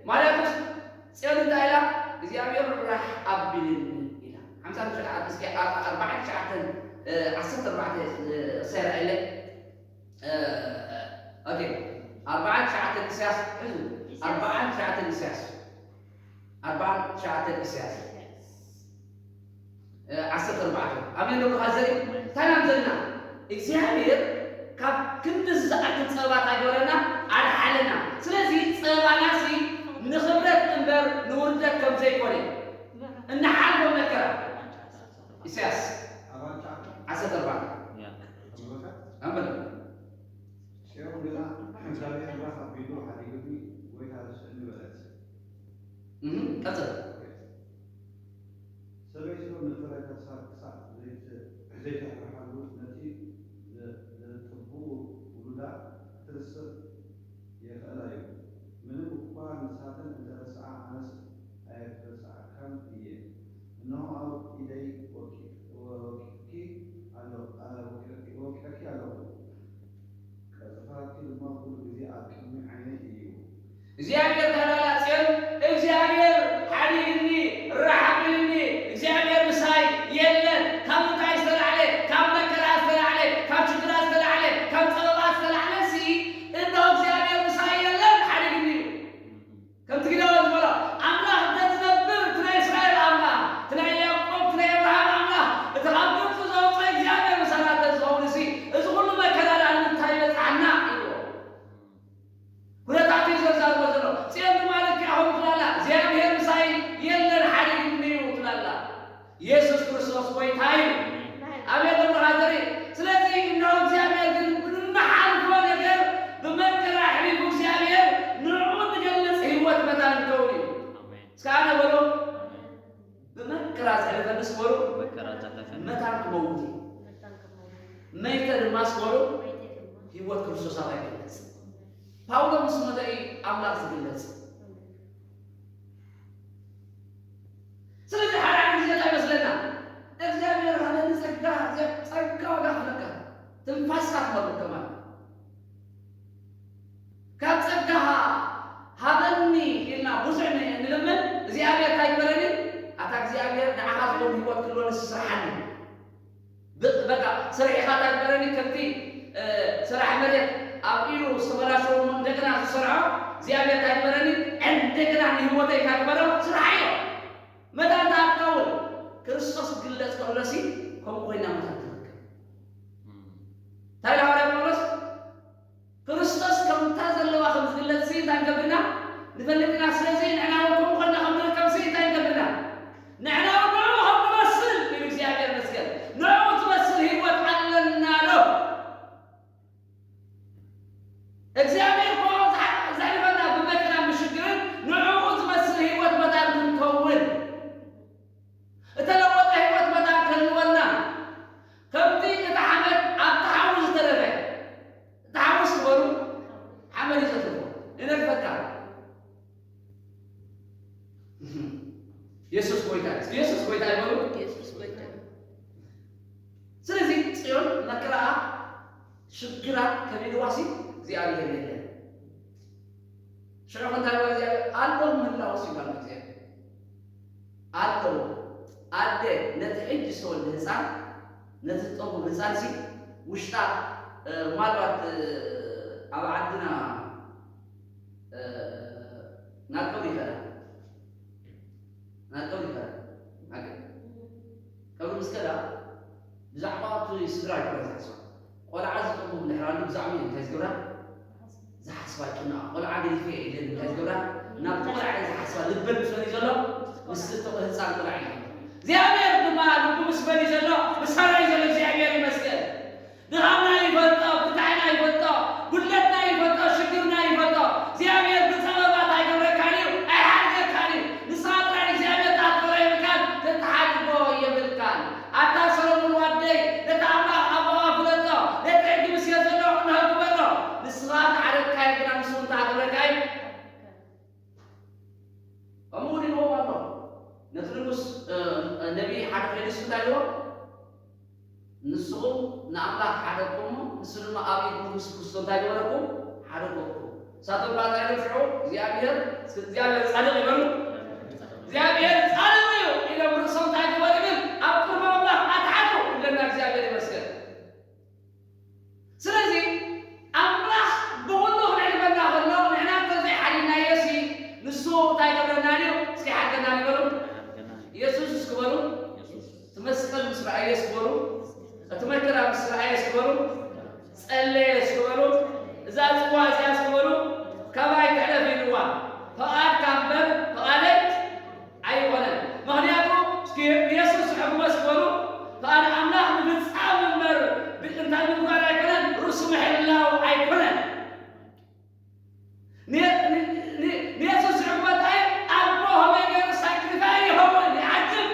ማርያቶስ ጽዮን እንታይ ኢላ እግዚኣብሔር ራሕ ኣቢልኒ ኢላ ሓምሳ ትሽዓተ እስኪ ኣርባዓ ትሽዓተ ዓሰርተ ኣርባዕተ ሰራ ኢለ ኦኬ ኣርባዓ ትሽዓተ ኢሳያስ ሕዙ ኣርባዓ ትሽዓተ ኢሳያስ ኣርባዓ ትሽዓተ ኢሳያስ ዓሰርተ ኣርባዕተ ኣሜን ዶ ብካ ዘርኢ እንታይ ኢና ዘለና እግዚኣብሔር ካብ ክንዲ ዝኣክል ጸባታ ገበረና ኣድሓለና ስለዚ ጸባና ሲ ንኽብረት እምበር ንውርደት ከም ዘይኮነ እንሓልፎ መከራ ኢሳያስ ዓሰርተ ኣርባዕተ ኣንበል ጽዮን ግና እግዚኣብሔር ኣምላኽ ኣቢሉ ሓዲጉኒ ጎይታ ርስዕኒ በለት ቀጽል ሰበይቱ ንፍረ ከርሳ ክሳዕ ዘይተፍርሓሉ ነቲ ዘጥቡ ውሉዳ ክትርስዕ የኽእላ እዩ። ምንም እኳ ንሳተን እንተረስዓ ኣነስ ኣየትረስዓካን እየ። እነሆ ኣብ ኢደይ ወቂዕኪ ኣለኹ። ቀጽፋትኪ ድማ ኩሉ ግዜ ኣብ ቅድሚ ዓይነይ እዩ። እግዚኣብሔር ተላላጽዮን እግዚኣብሔር ሓዲግኒ ራሕብልኒ እግዚኣብሔር ምሳይ የለን ካብ ምንታይ ዝተላዕለ ካብ መከራ ዝተላዕለ ካብ ሽግራ ዝተላዕለ ካብ ጸበባ ዝተላዕለ ሲ እንዶ እግዚኣብሔር ምሳይ የለን ሓዲግኒ እዩ ከምቲ ግዳወ ዝበሎ ኣምላኽ እንተ ዝነብር እቲ ናይ እስራኤል ኣምላኽ እቲ ናይ ያዕቆብ እቲ ናይ ኣብርሃም ኣምላኽ እቲ ካብ ግብፂ ዘውፅኦ እግዚኣብሔር ምሳና እንተ ዝኸውን ሲ እዚ ኩሉ መከራ ዳ ንምንታይ ይበፅሓና ኢልዎ ኩነታት እዩ ዘዛርቦ ዘሎ። ጽዮን ድማ ልክዕ ከምኡ ትላላ እግዚኣብሔር ምሳይ የለን ሓዲግኒ እዩ ትላላ። የሱስ ክርስቶስ ጎይታ እዩ። ኣቤት ብርሃን ዘርኢ። ስለዚ እነሆ እግዚኣብሔር ግን ብንሓልፎ ነገር ብመከራ ኣሕሊፉ እግዚኣብሔር ንዕኡ ንገልጽ ህይወት መታን ክከውን እዩ። እስከ ኣነ በሎ ብመከራ ዘሕልፈንስ በሉ መታን ክመውት እዩ። መይተ ድማ ስበሉ ህይወት ክርስቶስ ኣባይ ይግለጽ። ፓውሎስ ምስ መተ እዩ ኣምላኽ ዝግለጽ። ስለዚ ሓደ ሓደ ግዜ እንታይ ይመስለና እግዚኣብሔር ሃበኒ ጸጋ ጸጋ ዋጋ ክፍለካ ትንፋስካ ትመርቅ ከማን ካብ ጸጋኻ ሃበኒ ኢልና ብዙሕ ንልምን እግዚኣብሔር እንታይ ግበረኒ ኣታ እግዚኣብሔር ንዓኻ ዝኸውን ህይወት ክህልወኒ ስራሓኒ በቃ ስርሒኻ እንታይ ግበረኒ ከምቲ ስራሕ መሬት ኣብ ኢሉ ዝተበላሸው እንደገና ዝሰርዖ እግዚኣብሔር እንታይ ግበረኒ እንደገና ንህይወተይ እንታይ ግበሮ ስርሓዮ መታን ተኣትካውን ክርስቶስ ክግለጽ ከሎሲ ከምኡ ኮይና መታን ትረክብ እንታይ ኢሉ ሃዋርያ ጳውሎስ ክርስቶስ ከምታ ዘለዋ ከም ዝግለጽ ሲ እንታይ ንገብርና ንፈልጥ ኢና ስለዚ ንሕና እውን ከምኡ ኮና ከም ንርከብ ሲ እንታይ ንገብርና ንሕና እውን ንዕኡ ከም ንመስል ኢሉ እግዚኣብሔር መስገን ንዕኡ ትመስል ህይወት ኣለና ዶ እግዚኣብሔር ኮ ዘሕልፈና ብመከራ ምሽግርን ንዕኡ ዝመስል ህይወት የሱስ ጎይታ እዩ። እስኪ የሱስ ጎይታ ይበሉ። የሱስ ጎይታ እዩ። ስለዚ ጽዮን መከራኣ ሽግራ ከቢድዋሲ እግዚኣብሔር የለን። ሽዑ እንታይ በለ እግዚኣብሔር? ኣሎ ምህላውስ ይባል እግዚኣብሔር። ኣሎ። ኣደ ነቲ ሕጂ ዝተወልደ ህፃን፣ ነቲ ዝጠቡ ህፃንሲ ውሽጣ፣ እ፣ ምናልባት፣ እ፣ ኣብ ዓድና፣ እ፣ ናብ ቀብሪ ይኸዳ። ናብ ቀብሪ ይኸዳ። ኣብ ቀብሪ ምስ ከዳ ብዛዕባ እቲ ስድራ ኣይኮነ ዝሓስባ። ቆልዓ ዝጠቡ ድሕር ኣሎ ብዛዕባ እንታይ ዝገብራ? ዝሓስባ ጭና ቆልዓ ገዲፈ እየ ኢለን እንታይ ዝገብራ? ናብቲ ቆልዓ እየን ዝሓስባ። ልበን ምስ መን እዩ ዘሎ? ምስ እቲ ህፃን ቆልዓ እዩ ዘሎ። እግዚኣብሔር ድማ ልቡ ምስ መን እዩ ዘሎ? ምሳና እዩ ዘሎ። እግዚኣብሔር ይመስገን። ድኻምና ይፈልጦ፣ ብርታዕና ይፈልጦ፣ ጉድለትና ይፈልጦ፣ ሽግርና ይፈልጦ። እግዚኣብሔር ብፀበባ እንታይ ይገብረካን እዩ? ኣይሓድገካን እዩ። ንስኻ ጥራይ እግዚኣብሔር ትኣትወሮ የብልካን፣ ተተሓድጎ የብልካን። ኣታ ሰሎሞን ዋደይ፣ ነቲ ኣምላኽ ኣቦኻ ፍለጦ፣ ነቲ ሕጊ ምስዮ ዘሎ እንሆ ግበሮ። ንስኻ ተዓረቅካዮ ግና ንሱ እንታይ ክብለካ እዩ? ከምኡ እውን ኢልዎም ኣሎ። ነቲ ንጉስ፣ እ፣ ነቢይ ሓደ ፈልሱ እንታይ ኢልዎ? ንስኹም ንኣምላኽ ሓደግኩሞ፣ ንሱ ድማ ኣብ ኢድ ንጉስ ክስቶ እንታይ ገበረኩም? ሓደገኩም። ንሳቶም ከኣ እንታይ ኢሎም ሽዑ? እግዚኣብሔር፣ እግዚኣብሔር ጻድቕ ይበሉ። እግዚኣብሔር ጻድቕ እዩ ኢሎም ርእሶም እንታይ ገበሩ ይብል? ኣብ ቅድሚ ኣምላኽ ኣትሓቱ ይብለና። እግዚኣብሔር ይመስገን። ስለዚ ኣምላኽ ብኹሉ ክነዕልበና ከሎ ንሕና እንተዘይሓዲግናዮሲ ንሱ እንታይ ይገብረና ድዩ? እስኪ ሓድገና ንበሉ። የሱስ እስኪ በሉ። እቲ መስቀል ምስ ረኣየ እስኪ በሉ። እቲ መከራ ምስ ረኣየ እስኪ በሉ። ጸለየ እስኪ በሉ። እዛ ጽዋ እዚኣ እስኪ በሉ። ካባይ ትሕለፍ ኢልዋ። ፈቓድካ እምበር ፈቓደይ ኣይኮነን። ምኽንያቱ እስኪ ንየሱስ ዝሕግሞ እስኪ በሉ። ፈቓድ ኣምላኽ ምፍጻም እምበር እንታይ ምግባር ኣይኮነን፣ ርእሱ ምሕላው ኣይኮነን። ን-፣ ን-፣ ን-፣ ንየሱስ ዝሕግሞ እንታይ? ኣቦ ከመይ ገይሩ ሳክሪፋይ ይኸውን፣ ይዓጅብ።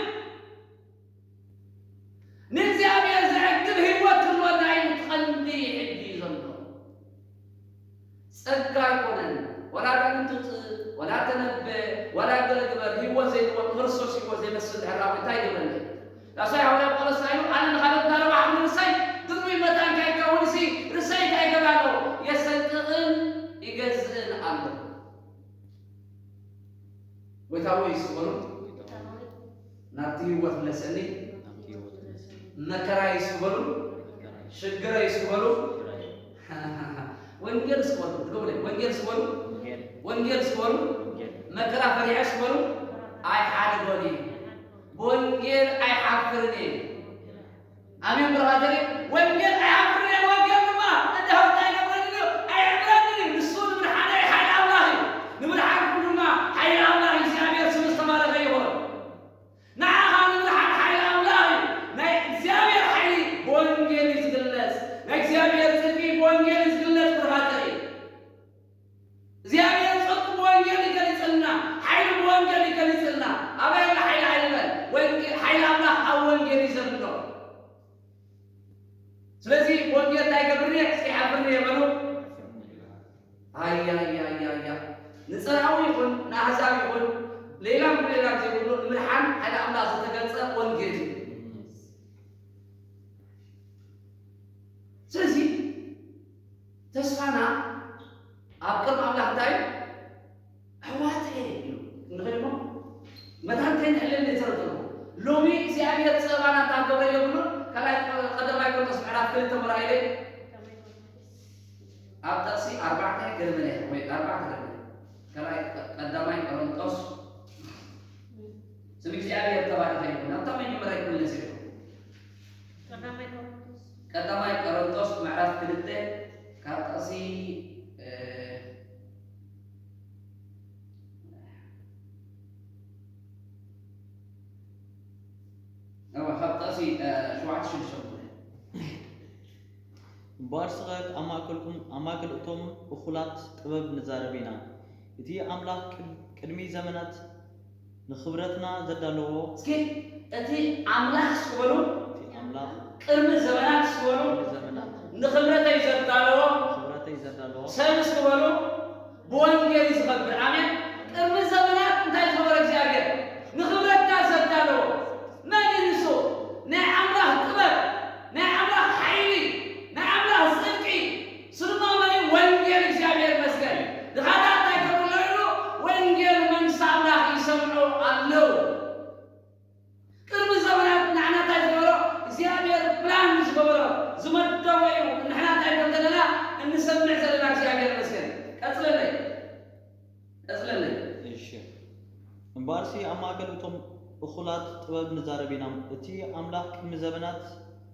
ንእግዚኣብሔር ዘዕግብ ህይወት ክህልወና እዩ እቲ ቀንዲ ሕጂ ዘሎ። ጸጋ ኣይኮነን። ወላ ኣጋንንቲ ውጽእ፣ ወላ ተነበ፣ ወላ ገለ ግበር፣ ህይወት ዘይብሉ ንክርስቶስ ህይወት ዘይመስል ድሕር ደኣ እንታይ ይገብረኒ? ዳሳይ ሃዋርያ ጳውሎስ እንታይ ኢሉ? ኣነ ንኻልእ እንዳረባሕኩ ንርእሰይ ግርሙይ መታን ከይከውንሲ ርእሰይ እንታይ ይገብር ኣለኹ? የሰቅቕን ይገዝእን ኣለኹ። ጎይታ ወይ እስኪ በሉ፣ ናብቲ ህይወት ምለሰኒ። መከራይ እስኪ በሉ፣ ሽግረይ እስኪ በሉ። ወንጌል እስኪ በሉ፣ ድገሙለይ፣ ወንጌል እስኪ በሉ፣ ወንጌል እስኪ በሉ። መከራ ፈሪሐ እስኪ በሉ፣ ኣይሓድጎን እየ። ብወንጌል ኣይሓፍርን እየ። ኣሜን ብራዘሪ። ወንጌል ኣይሓፍርን እየ። ወንጌል ድማ እንደ ሃብታ ኣይነብረኒ እዩ፣ ኣይዕብረኒ እዩ። ንሱ ንምድሓነይ ሓይሊ ኣምላኽ እዩ። ንምድሓንኩም ድማ ሓይሊ ኣምላኽ እግዚኣብሔር ስሙ ዝተባረኸ ይኹን። ንዓኻ ንምድሓን ሓይሊ ኣምላኽ እዩ። ናይ እግዚኣብሔር ሓይሊ ብወንጌል እዩ ዝግለጽ። ናይ እግዚኣብሔር ጽድቂ ብወንጌል እዩ ዝግለጽ ብራዘሪ። እግዚኣብሔር ጽድቁ ብወንጌል ይገሊጽልና፣ ሓይሉ ብወንጌል ይገሊጽልና። ኣበይ ኣሎ ሓይሊ? ኣይንበል። ወንጌል፣ ሓይሊ ኣምላኽ ኣብ ወንጌል እዩ ዘሎ። ስለዚ ወንጌል እንታይ ይገብርኒ? እስኪ ሓብርኒ የበሉ። ኣያያያያ፣ ንጸራዊ ይኹን ንኣህዛብ ይኹን ሌላም ሌላም ዘይብሉ ንምድሓን ሓይሊ ኣምላኽ ዝተገልጸ ወንጌል እዩ። ስለዚ ተስፋና ኣብ ቅድሚ ኣምላኽ እንታይ እዩ? ኣሕዋተየ ኢሉ እንኽእል እሞ መታን ከይንሕለል ንተረድኦ። ሎሚ እግዚኣብሔር ጸባና እንታይ ክገብረ የብሉን። ካልኣይ፣ ቀዳማይ ቆሮንቶስ ምዕራፍ ክልተ ምርኣይለይ ኣብ ጥቕሲ ኣርባዕተ ገለመለ ወይ ኣርባዕተ ገለመለ። ካልኣይ፣ ቀዳማይ ቆሮንቶስ ስም እግዚኣብሔር ተባረኸ ይኹን። ኣብታ መጀመርያ ይኩን ነሲሑ። ቀዳማይ ቆሮንቶስ። ቀዳማይ ቆሮንቶስ ምዕራፍ ክልተ ካብ ጥቕሲ፣ እ፣ እወ፣ ካብ ጥቕሲ፣ እ፣ ሸውዓተ ሽዱሽተ። እምበኣር ስቐ ኣብ ማእከልኩም፣ ኣብ ማእከል እቶም እኹላት ጥበብ ንዛረብ ኢና። እቲ ኣምላኽ ቅድ-፣ ቅድሚ ዘመናት ንኽብረትና ዘዳለዎ። እስኪ እቲ ኣምላኽ እስኪ በሉ። እቲ ኣምላኽ ቅድሚ ዘመናት እስኪ በሉ። ቅድሚ ዘመናት ንኽብረተይ ዘዳለዎ። ንኽብረተይ ዘዳለዎ። ሰብ እስኪ በሉ። ብወንጌል እዩ ዝኸብር። ኣሜን። ቅድሚ ዘመናት እንታይ ዝኸበረ እግዚኣብሔር? ንኽብረትና እምበኣርሲ ኣብ ማእከል እቶም እኹላት ጥበብ ንዛረብ ኢና። እቲ ኣምላኽ ቅድሚ ዘበናት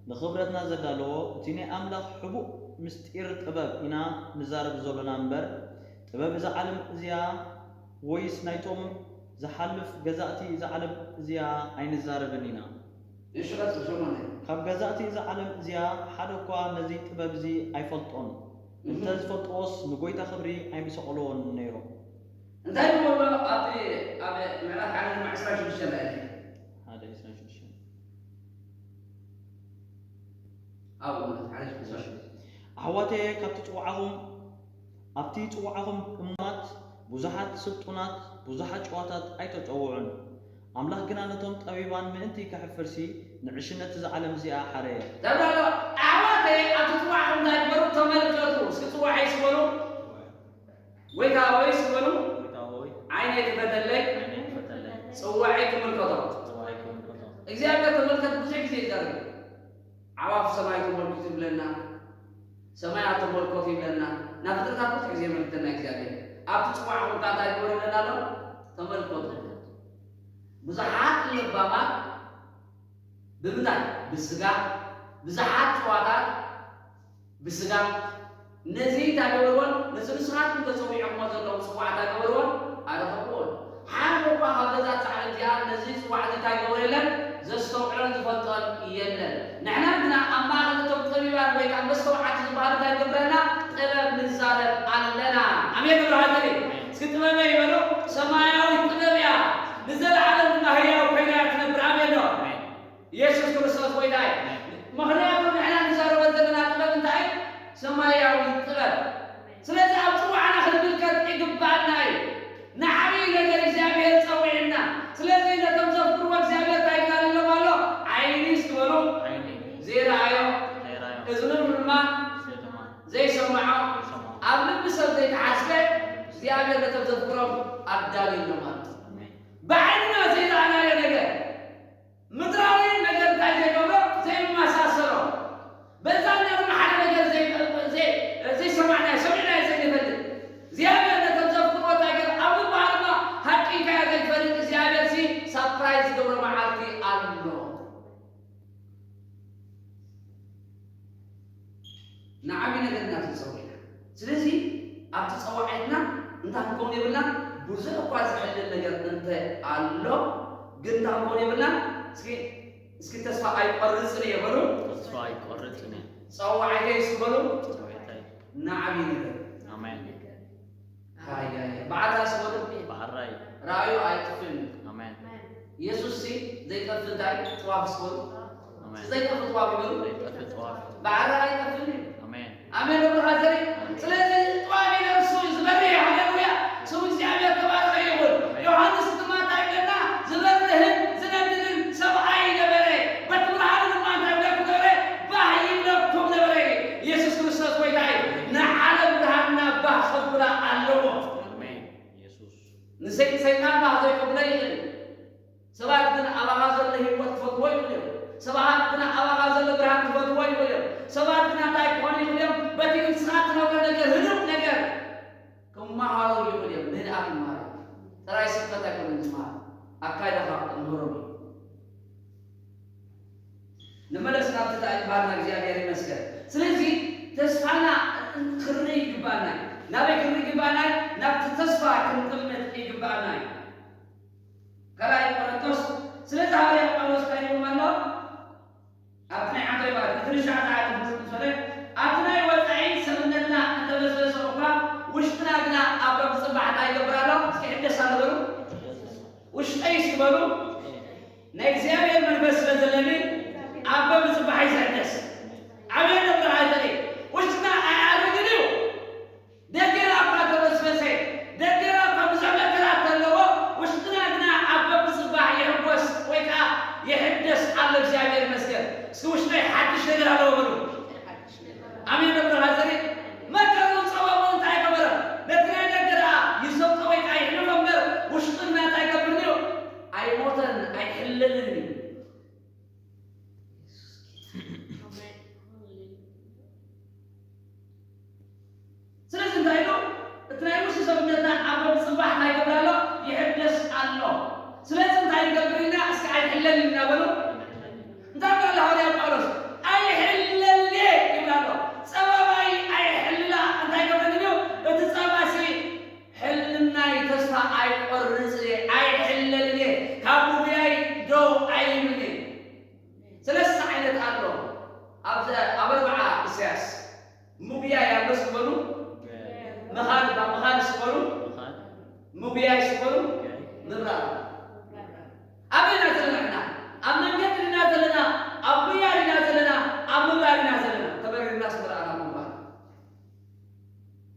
ንኽብረትና ዘዳለዎ፣ እቲ ናይ ኣምላኽ ሕቡእ ምስጢር ጥበብ ኢና ንዛረብ ዘሎና እምበር፣ ጥበብ እዛ ዓለም እዚኣ ወይስ ናይቶም ዝሓልፍ ገዛእቲ እዛ ዓለም እዚኣ ኣይንዛረብን ኢና። እሺ፣ ቀጽል፣ ሸሞንተ። ካብ ገዛእቲ እዛ ዓለም እዚኣ ሓደ እኳ ነዚ ጥበብ እዚ ኣይፈልጦን። እህ። እንተ ዝፈልጥዎስ ንጎይታ ክብሪ ኣይምሰቐልዎን ነይሮም። እንታይ ይብሎ ኣብቲ፣ ኣብ ምዕራፍ ሓደ ዕስራን ሽዱሽተን ርኣየኒ። ሓደ ዕስራን ሽዱሽተን። ኣብኡ ማለት ሓደ ዕስራን ሽዱሽተ። ኣሕዋተየ፣ ካብቲ ጽዋዕኹም፣ ኣብቲ ጽዋዕኹም እሙናት፣ ብዙሓት ስልጡናት፣ ብዙሓት ጭዋታት ኣይተጸውዑን። ኣምላኽ ግና ነቶም ጠቢባን ምእንቲ ከሕፍርሲ ንዕሽነት እዛ ዓለም እዚኣ ሓረየ። ተብሎ ኣሎ፣ ኣሕዋተየ፣ ኣብቲ ጽዋዕኹም እንታይ ግበሩ? ተመልከቱ። እስኪ ጽዋዐይ ስበሩ። ጎይታ ሆይ ስበሩ። ጎይታ ሆይ ዓይነይ ክፈተለይ። ዓይነይ ክፈተለይ። ጽዋዐይ ክምልከቶ። ጽዋዐይ ክምልከቶ። እግዚኣብሔር ተመልከት ብዙሕ ግዜ ይዛረብ። ኣዕዋፍ ሰማይ ተመልከቱ ይብለና። ሰማያት ተመልከቱ ይብለና። ናብ ፍጥረታት ብዙሕ ግዜ የመልክተና እግዚኣብሔር። ኣብቲ ጽዋዕኹም ከኣ እንታይ ግበሩ ይብለና ኣሎ? ተመልከቱ። ብዙሓት ለባማት ብምንታይ? ብስጋ። ብዙሓት ጭዋታት ብስጋ። ነዚ እንታይ ገበርዎን? ነዚ ንስኻትኩም ተጸዊዖምዎ ዘለኹም ጽዋዕ እንታይ ገበርዎን? ኣረኸብዎን። ሓደ እኳ ካብ ገዛእቲ ዓለም እዚኣ ነዚ ጽዋዕ እዚ እንታይ ገበሮ የለን? ዘስተውዕሎን ዝፈልጦን የለን። ንሕና ግና ኣብ ማእከል እቶም ጠቢባን ወይ ከኣ መስተውዓልቲ ዝበሃሉ እንታይ ንገብር ኣለና? ጥበብ ንዛረብ ኣለና። ኣሜን ይብሉ ሃገሬ። እስኪ ጥበበይ ይበሉ። ሰማያዊት ጥበብ እያ። ንዘለዓለም ድማ ህያው ኮይና እያ ትነብር። ኣሜን ዶ? ኣሜን። ኢየሱስ ክርስቶስ ጎይታ እዩ። ኣሜን። ምኽንያቱ ንሕና ንዛረቦ ዘለና ጥበብ እንታይ እዩ? ሰማያዊ ጥበብ። ስለዚ ኣብ ጽዋዕና ክንምልከት ይግባኣና እዩ። ንዓብዪ ነገር እግዚኣብሔር ጸዊዕና። ስለዚ ነቶም ዘፍቅርዎ እግዚኣብሔር እንታይ ይጋልሎም ኣሎ? ዓይኒ እስኪ በሉ። ዓይኒ። ዘይረኣዮ። ዘይረኣዮ። እዝኑ ድማ። እዝኑ ድማ። ዘይሰምዖ። ዘይሰምዖ። ኣብ ልቢ ሰብ ዘይተሓስበ እግዚኣብሔር ነቶም ዘፍቅሮም ኣዳልዩሎም ኣሎ። ኣሜን። ብዓይንና ዘይረኣናዮ ነገር፣ ምድራዊ ነገር እንታይ ዘይገብሮ? ዘይመሳሰሎ። በዛ ነገር ሓደ ነገር ዘይ-፣ ዘይ-፣ ዘይሰማዕናዮ፣ ሰሚዕናዮ ዘይንፈልጥ። እግዚኣብሔር ነቶም ዘፍቅርዎ እንታይ ገይሩ? ኣብ ልብኻ ድማ ሃቂንካዮ ዘይትፈልጥ እግዚኣብሔር ሲ ሳፕራይዝ ዝገብሮ መዓልቲ ኣሎ። ንዓብዪ ነገር ኢና ተጸዊዕና። ስለዚ ኣብቲ ጸዋዒትና እንታይ ክንከውን የብልና? ብዙሕ እኳ ዝሕልን ነገር እንተ ኣሎ፣ ግን እንታይ ክንከውን የብልና? እስኪ፣ እስኪ ተስፋ ኣይቆርጽን እየ በሉ። ተስፋ ኣይቆርጽን እየ። ጸዋዒተይ እስኪ በሉ። ጸዋዒተይ። ንዓብዪ ነገር። ኣሜን። ሃያ፣ ሃያ። ብዓራይ ስወዱ። ብዓራይ። ራእዩ ኣይጥፍእን እዩ። ኣሜን። ኢየሱስ ሲ ዘይጠፍእ እንታይ? ጥዋፍ ስወዱ። ኣሜን። ዘይጠፍእ ጥዋፍ ይበሉ። ዘይጠፍእ ጥዋፍ። ብዓራይ ኣይጠፍእን እዩ። ኣሜን። ኣሜን። ብርሃን ዘርኢ። ስለዚ ጥዋፍ እዩ፣ እሱ ዝበርህ እዩ። ሃሌሉያ። ስሙ እግዚኣብሔር ተባረኸ ይኹን። ኣሜን። ዮሃንስ ድማ እንታይ ይብለና? ዝበርህን ዝነድድን ሰብኣይ ነበረ። በቲ ብርሃኑ ድማ እንታይ ይብለኩም ነበረ? ባህ ይብለኩም ነበረ። ኢየሱስ ክርስቶስ ጎይታ እዩ። ንዓለም ብርሃንና ባህ ከብላ ኣለዎ። ኣሜን። ኢየሱስ። ንሰይ-፣ ሰይጣን ባህ ዘይከብሎ ይኽእል እዩ። ሰባት ግን ኣባኻ ዘሎ ህይወት ክፈትዎ ይኽእሉ እዮም። ሰባት ግን ኣባኻ ዘሎ ብርሃን ክፈትዎ ይኽእሉ እዮም። ሰባት ግን እንታይ ክኾኑ ይኽእሉ እዮም? በቲ ንስኻ ትነብሮ ነገር፣ ህዱእ ነገር ክመሃሩ ይኽእሉ እዮም። ንህድኣት ይመሃሩ። ጥራይ ስብከት ኣይኮነን ዝመሃሩ። ኣካይዳኻ ክምህሮም እዩ። ንመለስ ናብቲ ዳኣ ይባርና እግዚኣብሔር ይመስገን። ስለዚ ተስፋና ክንርኢ ይግባና እዩ። ናበይ ክንርኢ ይግባና እዩ? ናብቲ ተስፋ ክንጥምት ይግባና እዩ። ካልኣይ ቆሮንቶስ፣ ስለዚ ሃዋርያ ጳውሎስ እንታይ ይብሎም ኣሎ? ኣብቲ ናይ ዓባይ ባእቲ፣ እቲ ርሻዕ ዝዓለፍ ምስ ፈለ፣ ኣብቲ ናይ ወጻኢ ሰብነትና እንተበስበሰ እኳ፣ ውሽጥና ግና ኣብ ረቢ ጽባሕ እንታይ ይገብር ኣሎ? እስኪ ሕደስ ኣሎ በሉ። ውሽጠይ እስኪ በሉ። ናይ እግዚኣብሔር መንፈስ ስለ ዘለኒ ኣብ በብጽባሕ ይዝሕደስ። ኣሜን። ብርሃን ዘርኢ ውሽጥና ኣይኣርግን እዩ። ደገና እኳ ተበስበሰ፣ ደገና እኳ ብዙሕ መከራ እንተለዎ፣ ውሽጥና ግና ኣብ በብጽባሕ ይሕጎስ ወይ ከኣ ይሕደስ ኣሎ። እግዚኣብሔር ይመስገን። እስኪ ውሽጠይ ሓድሽ ነገር ኣለዎ በሉ። ኣሜን። ብርሃን ዘርኢ መከሩ ጸበቡ እንታይ ገበረ? ነቲ ናይ ደገ ደኣ ይሰብጦ ወይ ከኣ ይሕልፎ እምበር፣ ውሽጥና እንታይ ይገብር እዩ? ኣይሞተ። ኣይቆርጽ እየ፣ ኣይሕለልን እየ፣ ካብ ምጉያይ ደው ኣይብልን እየ። ሰለስተ ዓይነት ኣሎ። ኣብ ኣብ ኣርብዓ ኢሳያስ ምጉያይ ኣሎ ዝበሉ ምኻድ፣ ባ ምኻድ ዝበሉ ምጉያይ ዝበሉ ምብራር። ኣበይ ኢና ዘለና ንሕና? ኣብ መንገዲ ኢና ዘለና፣ ኣብ ጉያ ኢና ዘለና፣ ኣብ ምብራር ኢና ዘለና። ተበሪርናስ ምብራር ኣብ ምብራር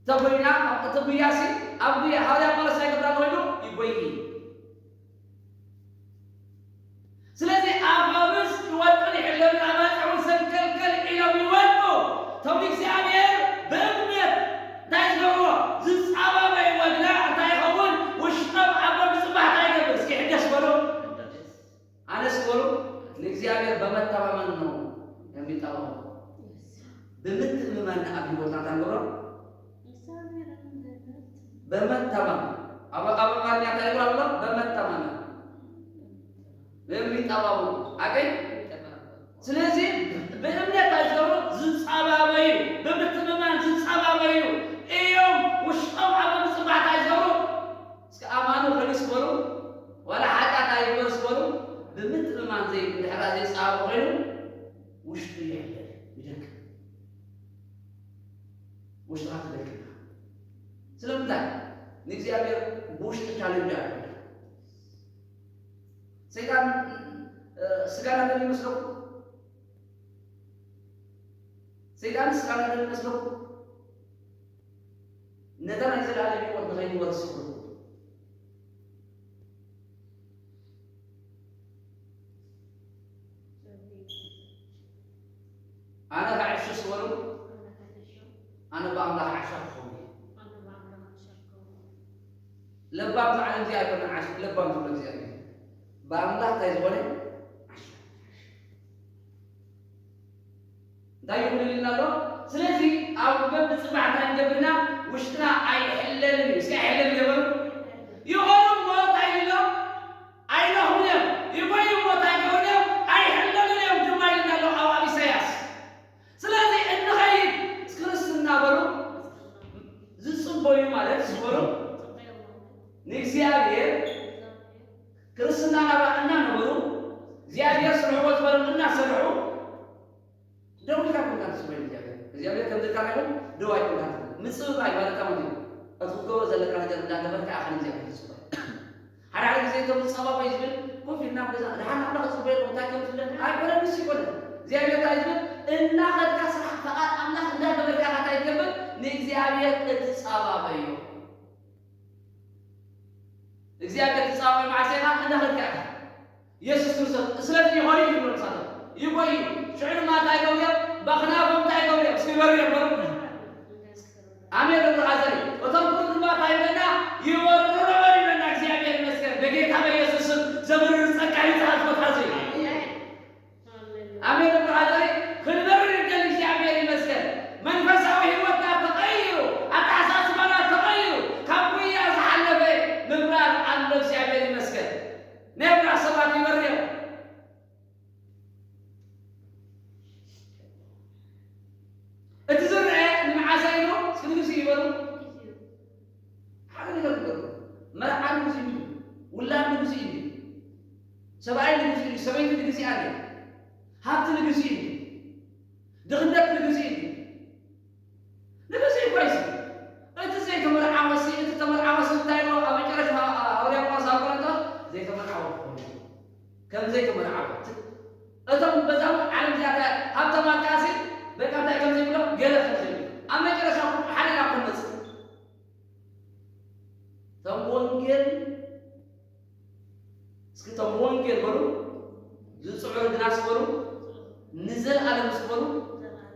ተጎይና፣ እቲ ጉያሲ ኣብ ጉያ ሃዋርያ ጳውሎስ ናይ ገብራ ኮይኑ ይጎይ። ስለዚ ኣጋብዝ ይወድቁን ይሕለሉን፣ ኣባጽሕ እውን ሰንከልከል ኢሎም ይወድቁ። እቶም እግዚኣብሔር ብእምነት እንታይ ዝገብርዎ? ዝጸባበይዎ ግና እንታይ ይኸውን? ውሽጦም ኣብ ምጽባሕ እንታይ ይገብር? እስኪ ሕደስ በሉ። ኣነስ በሉ፣ ንእግዚኣብሔር በመተማመን ነው የሚጠባበቁ። ብምትእምማን ኣብ ህይወትና እንታይ ንገብሮ? በመተማመን። ኣብ ኣብ ኣማርኛ እንታይ ይብሉ ኣሎ? በመተማመን የሚጠባበቁ። ኣገኝ? ስለዚ ብእምነት እንታይ ዝገብሩ? ዝጸባበዩ። ብምትምማን ዝጸባበዩ እዮም። ውሽጦም ኣብ ምጽባሕ እንታይ ዝገብሩ? እስከ ኣማኑ ከሊስ በሉ፣ ዋላ ሓጢኣት ኣይግበርስ በሉ፣ ብምትእምማን ዘይ-፣ እንድሕር ዘይጸባበ ኮይኑ፣ ውሽጡ ይሕለል፣ ይደክም። ውሽጥኻ ትደክም። ስለምንታይ? ንእግዚኣብሔር ብውሽጢ ቻለንጅ ኣሎ። ሰይጣን፣ እ፣ ስጋና ደም ይመስለኩም? ሰይጣን ስጋና ደም ይመስለኩም? ነታ ናይ ዘላለም ህይወት ንኸይንወርስ ይኽልኩ። ኣነ ክዕሽሽ በሉ፣ ኣነ ብኣምላኽ ዓሻ ክኸውን እየ። ለባም ዝዓለም እዚኣ ኣይኮነ ዓሽ-፣ ለባም ዝብሎ እግዚኣብሔር። ብኣምላኽ እንታይ ዝኾነ ዓሻ። እንታይ ይኹን ኢልና ኣሎ? ስለዚ ኣብ በብጽባሕ እንታይ ንገብርና? ውሽጥና ኣይሕለልን እዩ። እስኪ ኣይሕለልን ገበሩ። ይኾኑ እሞ እንታይ ኢሎም? ኣይረኽቡን እዮም። ይጎዩ እሞ እንታይ ገበሩ እዮም? ኣይሕለሉን እዮም ድማ ኢልና ኣሎ ኣብ ኣብ ኢሳያስ። ስለዚ እንኸይድ ክርስትና በሉ ዝጽበዩ ማለት ዝበሉ ንእግዚኣብሔር ክርስትና ናብራ እናነበሩ እግዚኣብሔር ስርሕዎ ዝበሎም እናሰርሑ ደው ኢልካ ኮንካ ትጽበዩ ንእግዚኣብሔር። እግዚኣብሔር ከም ዝልካ ይኹን ደው ኣይኮንካ ትብል። ምጽብባይ ማለት ካብ ምንድን እዩ? እቲ ክትገብሮ ዘለካ ነገር እንዳገበርካ ኢኻ ንእግዚኣብሔር ትጽበዮ። ሓደ ሓደ ግዜ እቶም ዝጸባበዩ ዝብል ኮፍ ኢልና ኣብ ገዛ ደሓን ኣምላኽ ዝጽበዮ እንታይ ከም ዝብለኒ ኣይኮነን፣ ንሱ ይኮነን። እግዚኣብሔር እንታይ ዝብል? እናኸድካ ስራሕ ፈቓድ ኣምላኽ እንዳገበርካ ኢኻ እንታይ ትገብር? ንእግዚኣብሔር እትጸባበዮ። እግዚኣብሔር ትጻባበዮ መዓስ ኢኻ? እናኸድካ ኢኻ። የሱስ ክርስቶስ ስለዚ ይኾኑ እዩ ዝብሉ ንሳቶም። ይጎዩ። ሽዑ ድማ እንታይ ይገብሩ እዮም? በኽናፎም እንታይ ይገብሩ እዮም? እስኪ በሩ እዮም፣ በሩ። ኣሜን። እብሩ ሓዘሪ። እቶም ክብሩ ድማ እንታይ ይብለና? ይወርዱ ነበሩ ይብለና። እግዚኣብሔር ይመስገን። በጌታ በኢየሱስ ስም ዘምርር ጸጋ ይብዛሕ ቦታ እዚ። ኣሜን። እብሩ ሓዘሪ። ክንበርር ይደሊ። እግዚኣብሔር ይመስገን። መንፈሳዊ ህይወትና ተቐይሩ፣ ኣተሓሳስባና ተቐይሩ፣ ካብ ጉያ ዝሓለፈ ምብራር ኣሎ። እግዚኣብሔር ይመስገን። ናይ ምብራር ሰባት ይበርር እዮም። እቲ ዝረአ ንመዓስ እዩ? እስኪ ንግስ ይበሉ። ሓደ ነገር ንገሩ። መርዓ ንግስ እዩ። ውላድ ንግስ እዩ። ሰብኣይ ንግስ እዩ። ሰበይቲ ንግስ እያ። ሃብቲ ንግስ እዩ። ድኽነት ንግስ እዩ። ንግስ እዩ። ኮይስ እቲ ዘይተመርዓወሲ፣ እቲ ተመርዓወሲ እንታይ ነው? ኣብ መጨረሻ ሃዋርያ ጳውሎስ ኣብ ቆሮንቶስ ዘይተመርዓወ ክኾኑ እዩ። ከም ዘይተመርዓወ። እቶም በዛ ዓለም እዚኣ ሃብቶም ኣካሲ በቃ እንታይ ከም ዘይብሎም ገለ ከም ዘይብሎም። ኣብ መጨረሻ ኩሉ ሓደ ናብ ክንመጽእ። እቶም ወንጌል፣ እስኪ እቶም ወንጌል በሉ፣ ዝጽዕሩ ግናስ በሉ፣ ንዘለኣለም በሉ፣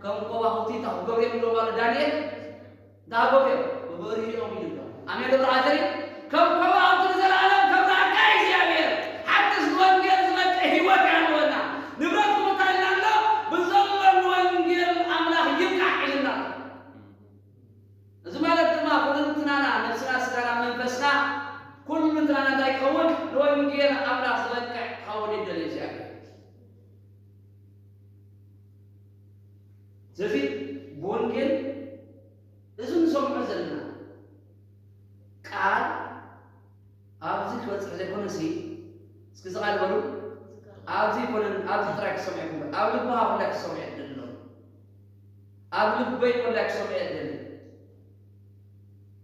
ከም ከዋኽብቲ እንታይ ክገብሩ እዮም ኢሎም ኣሎ ዳንኤል? እንታይ ክገብሩ እዮም? ክበርሁ እዮም ኢሉ ኣሎ። ኣሜን ዶ ብርሃን ዘርኢ? ከም ከዋኽብቲ ንዘለኣለም ከብርሃካ እግዚኣብሔር። ሓድሽ ወንጌል ዝበቅዕ ህይወት ይሃልወና። ንብረት ክምታይ ኢልና ኣሎ? ብዘሎ ንወንጌል ኣምላኽ ይብቃዕ ኢልና ኣሎ። እዚ ማለት ድማ ኩልንትናና፣ ነብስና፣ ስጋና፣ መንፈስና፣ ኩልንትናና እንታይ ክኸውን? ንወንጌል ኣምላኽ ዝበቅዕ ክኸውን ይደሊ እግዚኣብሔር። ስለዚ ብወንጌል እዚ ንሰምዖ ዘለና ቃል ክበጽሕ ዘይኮነሲ፣ እስኪ እዚ ቃል በሉ። ኣብዚ ይኮነን፣ ኣብዚ ጥራይ ክሰምዑ ይኮኑ። ኣብ ልብኻ ኩላይ ክሰምዑ የድሊ ኣሎ። ኣብ ልበይ ኩላይ ክሰምዑ የድሊ።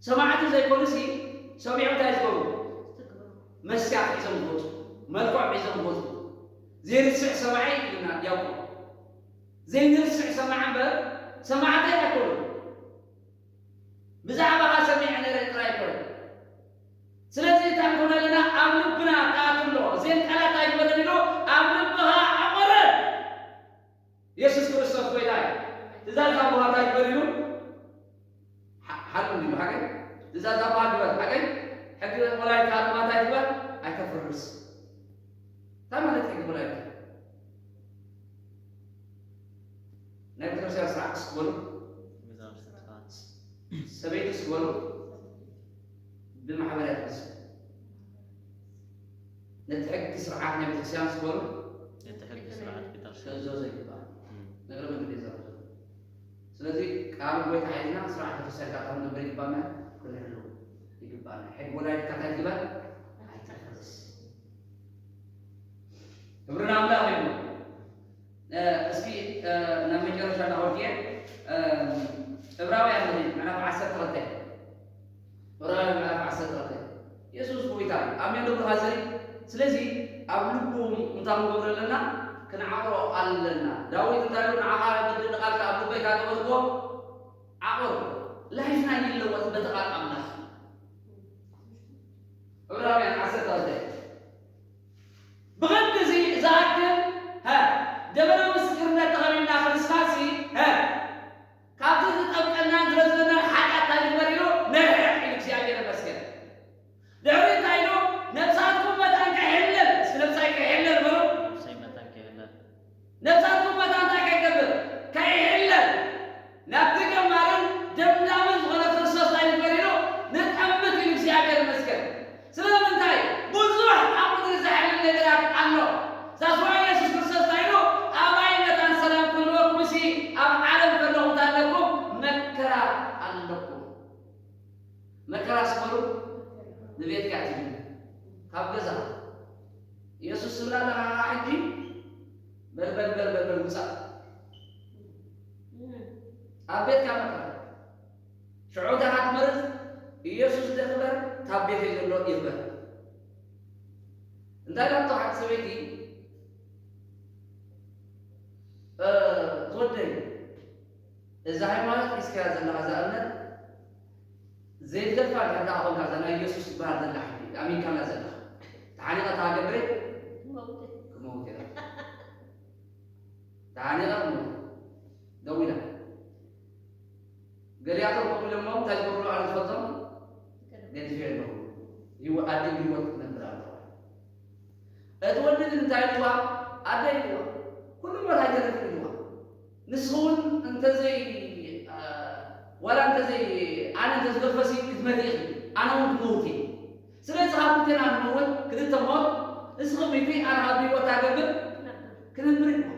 ሰማዕቲ ዘይኮኑሲ፣ ሰሚዖም እንታይ ዝገብሩ? መስትያት ሒዞም ዝወጹ፣ መልክዖም ሒዞም ዝወጹ። ዘይርስዕ ሰማዒ ኢሉና ያዕቆብ። ዘይንርስዕ ሰማዕ እምበር፣ ሰማዕቲ ኣይኮኑን። ብዛዕባኻ ሰሚዐ ነይረ ጥራይ ኣይኮነን። ስለዚ እንታይ ንኮነ ኣለና? ኣብ ልብና ክኣቱ ኣሎ። እዘን ቃላት ኣይግበረን ኢሉ ኣብ ልብኻ ኣቆረን። የሱስ ክርስቶስ ጎይታ እዩ። ትእዛዝ ኣቦኻ እንታይ ግበር ኢሉ? ሓ-፣ ሓቁ እንዲሉ ሓቀይ? ትእዛዝ ኣቦኻ ግበር፣ ሓቀይ? ሕጊ ወላዲትካ ድማ እንታይ ትግበር? ኣይተፍርስ። እንታይ ማለት ሕጊ ወላዲትካ? ናይ ቤተክርስትያን ስርዓት እስኪ በሉ። ሰበይቲ እስኪ በሉ። ብማሕበር እያ ትመስል። ነቲ ሕጊ ስርዓት ናይ ቤተክርስትያን እስኪ በሉ። ነቲ ሕጊ ስርዓት ቤተክርስትያን። ክንእዘዞ ይግባእ። እም። ንእግረ መንገድ እየ ዘረባ። ስለዚ ቃል ጎይታ ሒዝና ስርዓት ቤተክርስትያን ከዓ ክንገብር ይግባና፣ ክንሕሉ ይግባና። ሕጊ ወላዲትካ እንታይ ትግበር? ኣይተፍርስ። ክብሪ ንኣምላኽ ይኹን። እ፣ እስኪ፣ እ፣ ናብ መጨረሻ እናኸድኩ እየ። እ፣ ዕብራውያን ንርኢ፣ ምዕራፍ ዓሰርተ ክልተ። ዕብራውያን ምዕራፍ ዓሰርተ ክልተ። የሱስ ጎይታ እዩ። ኣሜን ዶ ብርሃ ዘርኢ? ስለዚ ኣብ ልቡ እንታይ ክንገብር ኣለና? ክንዓቕሮ ኣለና። ዳዊት እንታይ ኢሉ? ንዓኻ ግዲ ንቓልካ ኣብ ልበይ ካብ ገበርክዎ ዓቕሮ። ላይፍና ይለወጥ በቲ ቃል ኣምላኽ። ዕብራውያን ዓሰርተ ክልተ። ብኸምዚ ዝኣክል፣ ሀ፣ ደበና ምስክርነት ተኸቢብና ክርስትናሲ፣ ሀ፣ ካብቲ ዝጠብቀናን ዝረዝበናን ሓጢኣት እንታይ ንግበር ኢሉ? ንርሕቕ ኢሉ። እግዚኣብሔር ይመስገን። ድሕሪ እንታይ ኢሉ? ነብሳትኩም መታን ከይሕለል፣ እስኪ ነብሳይ ከይሕለል በሉ። ነብሰይ መታን ከይሕለል። ነብሳትኩም መታን እንታይ ከይገብር? ከይሕለል። ናብቲ ጀማርን ደምዳምን ዝኾነ ክርስቶስ እንታይ ንግበር ኢሉ? ንጠምት ኢሉ። እግዚኣብሔር ይመስገን። ስለምንታይ? ብዙሕ ኣብ ምድሪ ዘሕልል ነገራት ኣሎ። ዛስዋ የሱስ ክርስቶስ እንታይ ኢሉ? ኣባይ መታን ሰላም ክህልወኩምሲ ኣብ ዓለም ከለኹም እንታይ ኣለኩም? መከራ ኣለኩም። መከራ ስፈሩ ንቤትካ ትጅምር። ካብ ገዛ የሱስ ዝብላ ኣለኻ ሕጂ በል በል በል በል በል ውፃእ። ኣብ ቤትካ መከራ። ሽዑ እንታይ ትመርጽ? ኢየሱስ ደኽበር፣ ታብ ቤተይ ዘሎ ይኽበር። እንታይ ዳቶ ሓንቲ ሰበይቲ፣ እ፣ ትወደይ፣ እዛ ሃይማኖት ሒዝካያ ዘለኻ፣ እዛ እምነት ዘይትገድፋ እንድሕር ደኣ ኾንካ፣ እዛ ናይ ኢየሱስ ትበሃል ዘላ ሕጂ ኣሚንካላ ዘለኻ፣ ተሓኒቐ እታ ሃገር ድሬ ክመውት እየ። ክመውት እየ። ተሓኒቐ ክመውት። ደው ኢላ። ገሊኣቶም ከምኡ ኢሎሞ እንታይ ዝገብሩ ኣነ ዝፈልጦም ገዲፈ ኣለኹ። ህይወ-፣ ኣደይ ብህይወት ክትነብር ኣለዋ። እቲ ወዲ ግን እንታይ ኢልዋ? ኣደይ ኢልዋ። ኩሉ መራ ኣይተርፍን ኢልዋ። ንስኺ እውን እንተዘይ፣ አ፣ ዋላ እንተዘይ፣ ኣነ እንተዝገድፈሲ ክትመቲ ኢኺ፣ ኣነ እውን ክመውት እየ። ስለዚ ካብ ክልቴና ንመውት፣ ክልተ ሞት፣ ንስኺ ሚቲ፣ ኣነ ካብ ህይወት ኣገብር ክነብር ኢልዋ።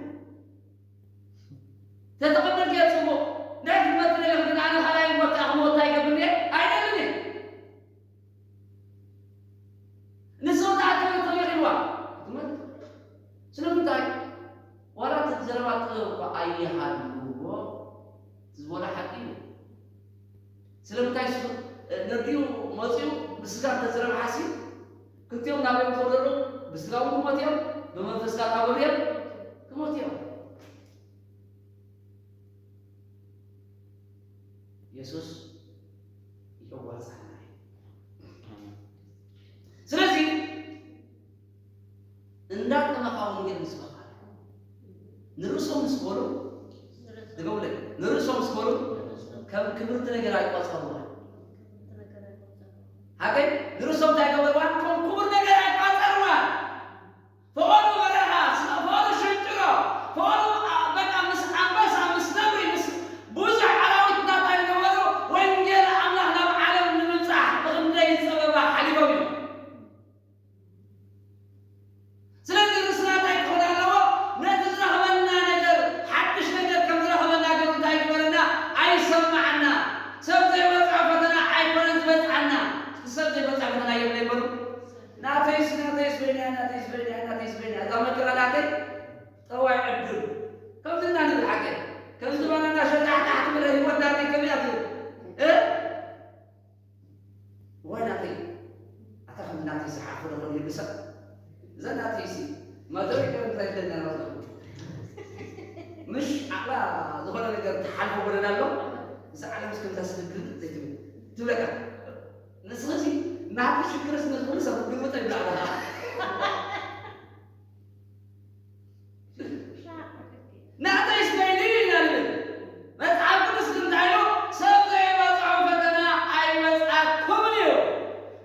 ተተቐበልክዮ ጽቡቕ። ናይ ክትመት ደለኽ ግን ኣነ ካልኣይ ሞት ከኣ ክመወት ኣይገብር እየ፣ ኣይደልን እየ። ንስኻ ተኣከበ ተመኺርዋ። ክትመት። ስለምንታይ? ዋላ እቲ ዘረባ ጥበብ እኳ ኣይሃልዎ፣ እቲ ዝበሎ ሓቂ እዩ። ስለምንታይ እሱ ነዲኡ መጺኡ ብስጋ እንተዝረብሓሲ፣ ክልቲኦም ናበይ ክኸዱ ኣለዉ? ብስጋ እውን ክሞት እዮም፣ ብመንፈስ ከዓ ክሃብሩ እዮም፣ ክሞት እዮም። የሱስ ይዋጽኣና እዩ። ስለዚ እንዳጠመኻ ወንጌል ምስበኻ፣ ንርእሶም ምስ በሉ፣ ድገሙለይ፣ ንርእሶም ምስ በሉ ከም ክብርቲ ነገር ኣይቆጸርዋን። ሃገይ ንርእሶም እንታይ ገበርዋ? ከም ክቡር ነገር ኣይቆጸርዋን። ፈቐዱ በረኻ፣ ፈቐዱ ሽንጭሮ፣ ፈቐዱ፣ አ፣ በቃ ምስ ኣንበሳ፣ ምስ ነብሪ፣ ምስ ብዙሕ ኣራዊት እንታይ ዝገበሩ? ወንጌል ኣምላኽ ናብ ዓለም ንምብጻሕ ብኽንደይ ጸበባ ሓሊፎም እዮም። ስለዚ ርእስና እንታይ ክኸውን ኣለዎ? ነቲ ዝረኸበና ነገር፣ ሓድሽ ነገር ከም ዝረኸበና ገይሩ እንታይ ይግበረና? ኣይሰማዓና። ሰብ ዘይበጽሖ ፈተና ኣይኮነን ዝበጽሓና። እስኪ ሰብ ዘይበጽሖ ፈተና የብለይ በሉ። ዝበይና፣ ናተይ ዝበይና፣ ናተይ ዝበይና፣ እዛ መከራ ናተይ ጠዋይ ዕድል። ከምዚ እና ንብል ሓቀ። ከምዚ ባና እና ሸጣሕ ታሕቲ ብለ ህይወት ናተይ ከመይ ኣትዩ? እ? ወይ ናተይ፣ ኣታ ከም ናተይ ዝሓፍረ ኾን ይብሰ። እዛ ናተይ ሲ፣ መደብ ይቀር እንታይ ይብለና ረኽቡ። ምሽ ዓቕላ ዝኾነ ነገር ተሓልፎ ጎደና ኣሎ። እዛ ዓለም እስከምዛ ስግግር ዘይትብል። ትብለካ። ንስኺ ሲ፣ ናቲ ሽግርስ ነዚ ኩሉ ሰብ ግልብጥ ይብላ ኣለኻ። ናተይስ በይኑ ኢና ንብል። መጽሓፍ ቅዱስ ግን እንታይ ኢሉ? "ሰብ ዘይበጽሖ ፈተና ኣይመጽኣኩምን እዩ።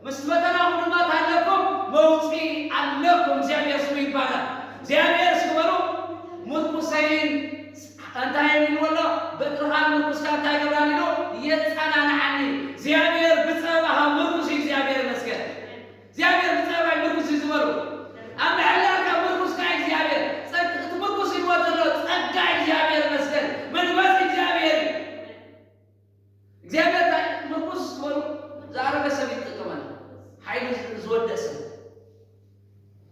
ምስቲ ፈተናኹም ድማ ታለኩም መውጽኢ ኣለኩም።" እግዚኣብሔር ስሙ ይባረክ። እግዚኣብሔር እስኪ በሉ፣ "ምርኩሰይን እንታይ ኢሉ ኣሎ? በትርኻ ምርኩስካ እንታይ ይገብራኒ?" ኢሉ የጸናንዓኒ። እግዚኣብሔር ብጸባኻ ምርኩስ እዩ። እግዚኣብሔር ይመስገን። እግዚኣብሔር ብጸባይ ምርኩስ እዩ ዝበሉ። ኣብ ምሕላልካ ምርኩስካ እግዚኣብሔር። ጸግ-፣ እቲ ምርኩስ ይህይወት ዘሎ ጸጋ እግዚኣብሔር ይመስገን። መንፈስ እግዚኣብሔር እዩ። እግዚኣብሔር እንታይ ምርኩስ ዝበሉ ዝኣረገ ሰብ ይጥቀመሉ። ሓይሉ ዝወደሰ።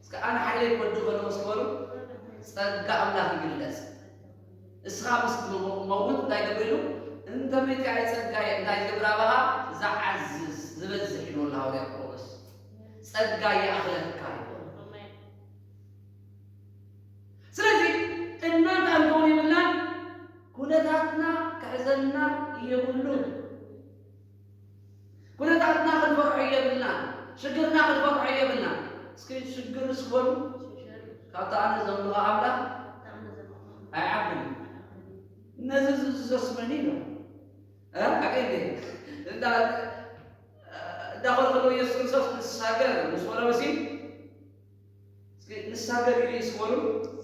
እስከ ኣነ ሓይለይ ክወድእ ከለኹ እስኪ በሉ፣ ጸጋ ኣምላኽ ይግለጽ። እስኻ ምስ ትመውት እንታይ ገብር ኢሉ? እንተ መጺኣይ ጸጋየ እንታይ ዝገብር ኣባኻ? ዝዓዝዝ፣ ዝበዝሕ ኢሉ ኣሎ ሃዋርያ ጳውሎስ። ጸጋ ይኣኽለካ ይበሎ። ስለዚ እናንተ ክንከውን የብልናን፣ ኩነታትና ክሕዘና የብሉን። ኩነታትና ክንፈርሖ የብልናን። ሽግርና ክንፈርሖ የብልናን። እስኪ ሽግር እስኪ በሉ፣ ካብቲ ኣነ ዘምልኾ ኣምላኽ ኣይዓብን። ነዚ ዝዘስመኒ ኢሎም። እ? ሓቂ እንዴ? እንዳ-፣ እንዳኸልከሉ ኢየሱስ ክርስቶስ ንሳገር ምስ በሎም፣ እሲ እስኪ ንሳገር ኢሉ እዩ ዝበሉ፣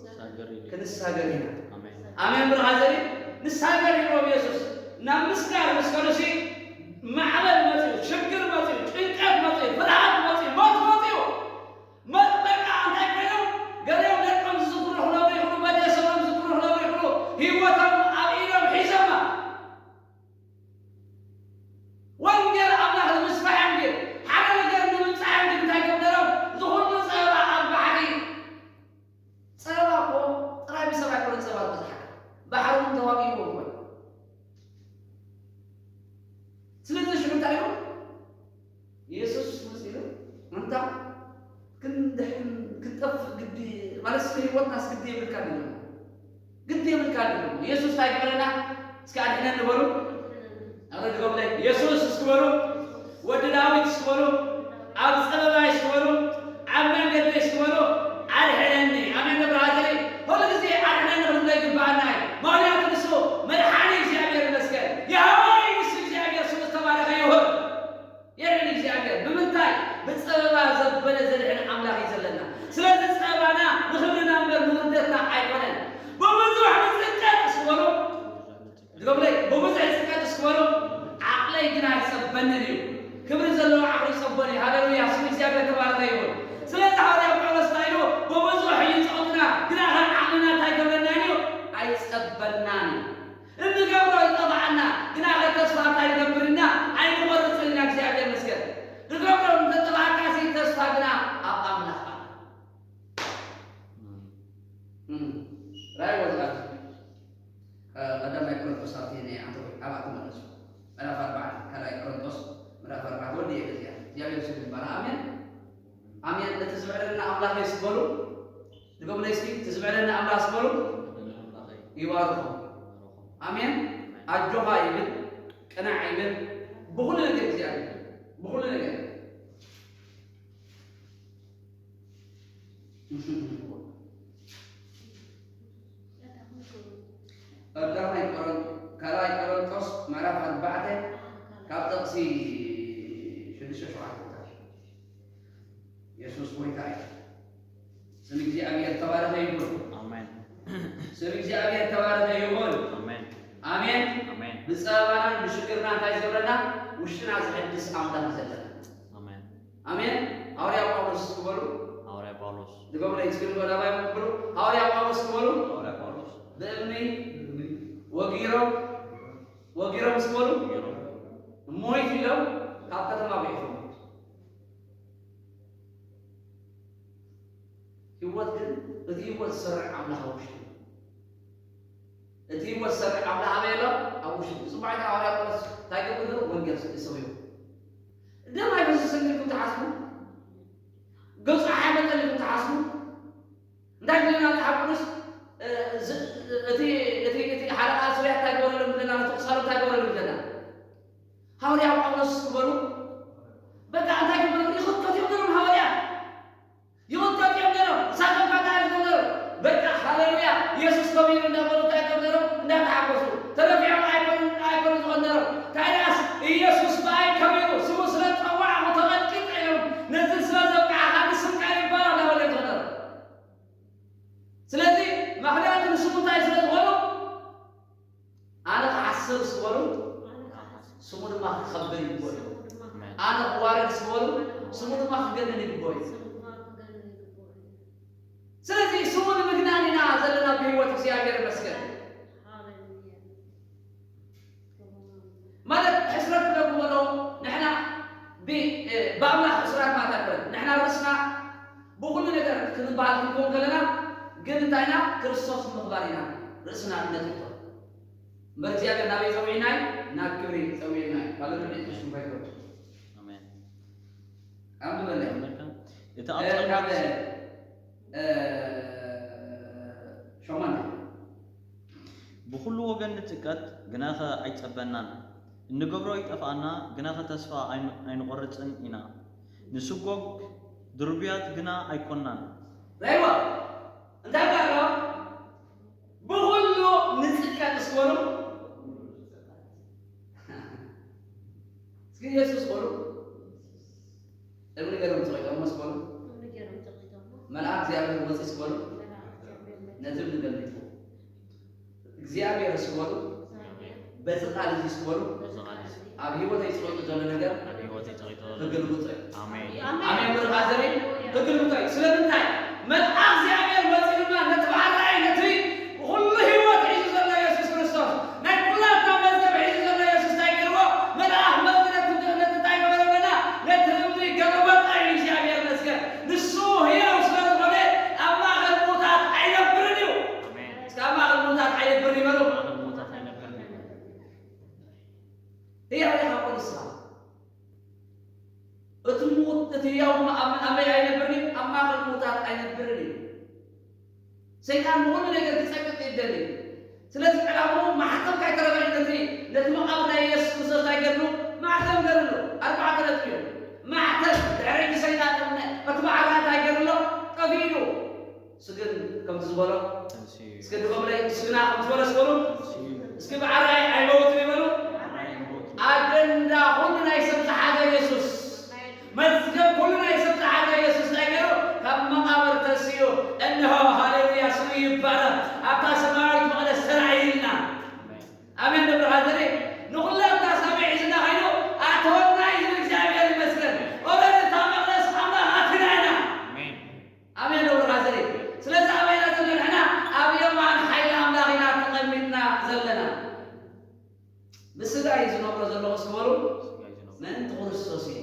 ንሳገር ኢሉ። ክንሳገር ኢና። ኣሜን። ኣሜን ብርሃ ዘሪ ንሳገር ኢልዎም ኢየሱስ። ናብ ምስጋር ምስ ከዱ፣ እሲ ማዕበል መፅዩ፣ ሽግር መፅዩ፣ ጭንቀት መፅዩ፣ ፍርሃት መፅዩ፣ ሞት መፅዩ። መ-፣ በቃ እንታይ ኮይኖም? ገሊኦም ደቆም ዝዝክሩ ክነብሩ ይኽእሉ፣ ቤተሰቦም ዝዝክሩ ክነብሩ ይኽእሉ። ህይወቶም ኣብ ኢዶም ሒዞማ። ወንጌል ኣምላኽ ንምስፋሕን ግን ሓደ ነገር ንምብጻሕን ግን እንታይ ገበሮም? ዝኹሉ ጸባ ኣብ ባሕሪ። ጸባ እኮ ጥራይ ብሰብ ኣይኮነን ጸባ ዝበዝሓ። ባሕሪ እውን ተዋጊእዎ እኮ እዩ። ስለዚ ሽዑ እንታይ ኢሉ? ኢየሱስ መጺኡ፣ "ኣንታ ክንድሕን፣ ክንጠፍእ ግዲ፣ ማለት እስከ ህይወትናስ ግዲ የብልካን?" ኢሉ። ግዲ የብልካን ኢሉ። ኢየሱስ እንታይ ገበረና? እስከ ኣድሕነኒ በሉ። ኣረ ድገሙለይ። ኢየሱስ እስኪ በሉ። ወዲ ዳዊት እስኪ በሉ። ኣብ ጸበባይ እስኪ በሉ። ኣብ መንገደይ እስኪ በሉ። ኣድሕነኒ። ኣሜን ዶ ብራዘረይ? ኩሉ ግዜ ኣድሕነኒ ክንብሎ ይግብኣና እዩ። ምኽንያቱ ንሱ መድሓኒ እግዚኣብሔር ይመስገን። የሆዋ እዩ ንሱ እግዚኣብሔር፣ ስሙ ዝተባረኸ ይሁን። የድሕን እግዚኣብሔር። ብምንታይ? ብጸበባ ዘበለ ዘድሕን ኣምላኽ እዩ ዘለና። ስለዚ ጸበባና ንኽብርና እምበር ንውርደትና ኣይኮነን። ብብዙሕ ምጽቀጥ እስኪ በሉ። ድገሙለይ። ብብዙሕ ጽቀት እስኪ በሉ። ዓቕለይ ግና ኣይጸበንን እዩ። ክብሪ ዘለዎ ዓቕሊ ይጸበን እዩ። ሃሌሉያ። ስም እግዚኣብሔር ተባረኸ ይሁን። ስለዚ ሃዋርያ ጳውሎስ እንታይ ኢሉ? ብብዙሕ እዩ ጸቕጥና፣ ግና ኸ ዓቕልና እንታይ ገብረናን እዩ? ኣይጸበናን እዩ። እንገብሮ ይጠፍኣና፣ ግና ኸ ተስፋ እንታይ ንገብር ኢና? ኣይንቖርጽን ኢና። እግዚኣብሔር ይመስገን። ንገብሮ እንተጠፍኣካ ሲ ተስፋ ግና ኣብ ኣምላኽ ኣሎ። እም። ራእይ ወዝኣት፣ እ፣ ቀዳማይ ቆሮንቶስ ኣብቲ ናይ ዓንተቦይ ኣብኣ ተመለሱ። ምዕራፍ ኣርባዕተ፣ ካልኣይ ቆሮንቶስ ምዕራፍ ኣርባዕተ ወዲ እየ በዚኣ። እግዚኣብሔር ስም ይባረኽ። ኣሜን። ኣሜን። እቲ ዝምዕደልና ኣምላኽ እዩ እስኪ በሉ። ድገሙለይ እስኪ፣ እቲ ዝምዕደልና ኣምላኽ እስኪ በሉ። ይባርኹ። ኣሜን። ኣጆኻ ይብል፣ ቅናዕ ይብል፣ ብኹሉ ነገር እግዚኣብሔር፣ ብኹሉ ነገር። ቀዳማይ ቆሮን-፣ ካልኣይ ቆሮንቶስ ምዕራፍ ኣርባዕተ ካብ ጥቕሲ ሽዱሽተ ሸውዓተ። የሱስ ጎይታ እዩ። ስም እግዚኣብሔር ተባረኸ ይሁን። ኣሜን። ስም እግዚኣብሔር ተባረኸ ይሁን። ኣሜን። ኣሜን። ኣሜን። ብጸበባናን ብሽግርና እንታይ ዝገብረና? ውሽጥና ዝሕድስ ኣምላኽ እዩ ዘለና። ኣሜን። ኣሜን። ሃዋርያ ጳውሎስ እስኪ በሉ። ሃዋርያ ጳውሎስ። ድገሙለይ እስኪ፣ ንጎዳባይ በሉ። ሃዋርያ ጳውሎስ እስኪ በሉ። ሃዋርያ ጳውሎስ። ብእምኒ ወጊሮም፣ ወጊሮም እስኪ በሉ። ወጊሮም። ሞይት ኢሎም ካብ ከተማ ኣጉሒፎም። ህይወት ግን እቲ ህይወት ዝሰርዕ ኣምላኽ ኣብ ውሽጢ እዩ። እቲ ህይወት ዝሰርዕ ኣምላኽ ኣበይ ኣሎ? ኣብ ውሽጢ እዩ። ጽቡቕ፣ ሓወርያ ጳውሎስ እንታይ ገብር ነይሩ? ወንጌል ይሰብዩ። ደም ኣይፈሰሰን ኢልኩም ትሓስቡ? ገጹ ኣይሓመጠን ኢልኩም ትሓስቡ? እንታይ ይብለና መጽሓፍ ቅዱስ? እ፣ ዝ-፣ እቲ፣ እቲ፣ እቲ ሓለቓ ሱርያ እንታይ ገበረሎም ይብለና? ነቲ ቅሳሉ እንታይ ገበረሎም ይብለና? ሃዋርያ ጳውሎስ ዝበሉ በቃ እንታይ ገበረሎም? ይኽተቱ እዮም ነይሮም ሃዋርያ። ይኽተቱ እዮም ነይሮም። ንሳቶም ከ እንታይ እዮም ዝገብሩ? በቃ ሃሌሉያ፣ ኢየሱስ ከቢሩ እንዳበሉ እንታይ እዮም ነይሮም? እንዳተሓጎሱ። ተደፊዖም ኣይኮኑን፣ ኣይኮኑን ዝኾኑ ነይሮም። ታዲያስ ኢየሱስ ብኣይ ከቢሩ፣ ስሙ ስለ ዝጸዋዕኹ ተቐጥቂጠ ኢሎም፣ ነዚ ስለ ዘብቃዕኻኒ ስምካ ይባረኽ እንዳበሉ እዮም ዝኾኑ ነይሮም። ስለዚ ምኽንያቱ ንስሙ እንታይ ስለ ዝኾኑ፣ ኣነ ክዓስብ ስበሉ፣ ስሙ ድማ ክኸብር ይግብኦ እዩ። ኣነ ክዋረድ ስበሉ፣ ስሙ ድማ ክገንን ይግብኦ እዩ። ስለዚ ስሙ ንምግናን ኢና ዘለና ብህይወት፣ እግዚኣብሔር ይመስገን። ማለት ሕስረት ክብለኩም ከለዉ ንሕና ብ-፣ እ፣ ብኣምላኽ ሕሱራት ማለት ኣይኮነን። ንሕና ርእስና ብኹሉ ነገር ክንበሃል ክንከውን ከለና ግን እንታይ ኢና? ክርስቶስ ንምኽባር ኢና ርእስና እነጥፍኦ። እምበር እግዚኣብሔር ናበይ ጸዊዕና እዩ? ናብ ክብሪ ጸዊዕና እዩ። ካልእ ርድኢት ክሽኩም ከይትገብሩ። ኣሜን። ኣንብበለይ። ኣሜን። እቲ እ፣ ኣብ ጸሎት ካብ፣ እ፣ ሸሞንተ። ብኹሉ ወገን ንጽቀጥ፣ ግናኸ ኣይጸበናን። እንገብሮ ይጠፍኣና፣ ግናኸ ተስፋ ኣይን-፣ ኣይንቖርጽን ኢና። ንስጎግ ድርቡያት ግና ኣይኮናን። ራይዋ፣ እንታይ ኣሎ? ብኹሉ ንጽቀጥ እስኪ በሉ። እስኪ ኢየሱስ በሉ። እምኒ ገይሮም ተቐይጦም መስ በሉ። እምኒ ገይሮም ተቐይጦም። መልኣኽ እግዚኣብሔር መጺኡ እስኪ በሉ። መልኣኽ እግዚኣብሔር መጺኡ። ነቲ እምኒ ገልቢጡ። እግዚኣብሔር እስኪ በሉ። እግዚኣብሔር። በዚ ቃል እዚ እስኪ በሉ። በዚ ቃል እዚ። ኣብ ህይወተይ ተቐይጡ ዘሎ ነገር። ኣብ ህይወተይ ተቐይጡ ዘሎ ክግልብጦ እዩ። ኣሜን። ኣሜን። ብርኻ ዘርኢ ክግልብጦ እዩ። ስለምንታይ? መልኣኽ እግዚኣብሔር መጺኡ ድማ ነቲ ብዓራይ፣ ነቲ ኩሉ ህይወት ሒዙ ዘሎ የሱስ ክርስቶስ፣ ናይ ኩላትና መዝገብ ሒዙ ዘሎ የሱስ እንታይ ገይርዎ? መልኣኽ መጺኡ ነቲ፣ ነቲ እንታይ ገበረ ኣለና? ነቲ እምኒ ገለበጦ እዩ። እግዚኣብሔር ይመስገን። ንሱ ህያው ስለ ዝኾነ ኣብ ማእከል ምዉታት ኣይነብርን እዩ። ኣሜን። እስከ ኣብ ማእከል ምዉታት ኣይነብርን ይበሉ። ኣብ ማእከል ምዉታት ኣይነብርን እዩ። ህያው ኢኻ እኮ ንስኻ። እቲ ምዉት፣ እቲ ህያው ድማ ኣብ፣ ኣበይ ኣይነብርን እዩ? ኣብ ማእከል ምዉታት ኣይነብርን እዩ። ሰይጣን ብኹሉ ነገር ክጸቅጥ ይደሊ። ስለዚ ዕላምኡ ማሕተም ካይተረፈ ነቲ፣ ነቲ መቓብር ናይ የሱስ ክርስቶስ እንታይ ገድሉ? ማሕተም ገድሉ። ኣርባዕተ ነጥቢ እዩ። ማሕተም ድሕሪ ሰይጣን እምነ፣ እቲ ብዓራይ እንታይ ገድሎ? ጠፊኡ። እሱ ግን ከምቲ ዝበሎ፣ ተንስኡ። እስኪ ድገሙለይ፣ እሱ ግና ከምቲ ዝበሎ እስኪ በሉ። ተንስኡ። እስኪ ብዓራይ ኣይመውትን ይበሉ። ብዓራይ ኣይመውትን። ኣጀንዳ ኩሉ ናይ ሰብ ዝሓዘ የሱስ፣ መዝገብ ኩሉ ናይ ሰብ ዝሓዘ የሱስ እንታይ ገይሩ? ካብ መቓብር ተንስኡ። እንሆ፣ ሃሌሉያ፣ ስሙ ይባረኽ። ኣብታ ሰማያዊት መቕደስ ተራእዩልና። ኣሜን። ኣሜን ዶ ብርሃን ዘርኢ? ንኹላትና ሳሚ ሒዝና ኸይኑ ኣእተወና እዩ ዝብል እግዚኣብሔር ይመስገን። ኦረዲ እታ መቕደስ ኣምላኽ ኣቲና ኢና። ኣሜን። ኣሜን ዶ ብርሃን ዘርኢ? ስለዚ ኣበይ ኢና ዘለና ንሕና? ኣብ የማን ሓይሊ ኣምላኽ ኢና ተቐሚጥና ዘለና። ብስጋ እዩ ዝነብሮ ዘለኹ እስኪ በሉ። ብስጋ እዩ ዝነብሮ። ምእንቲ ክርስቶስ እየ።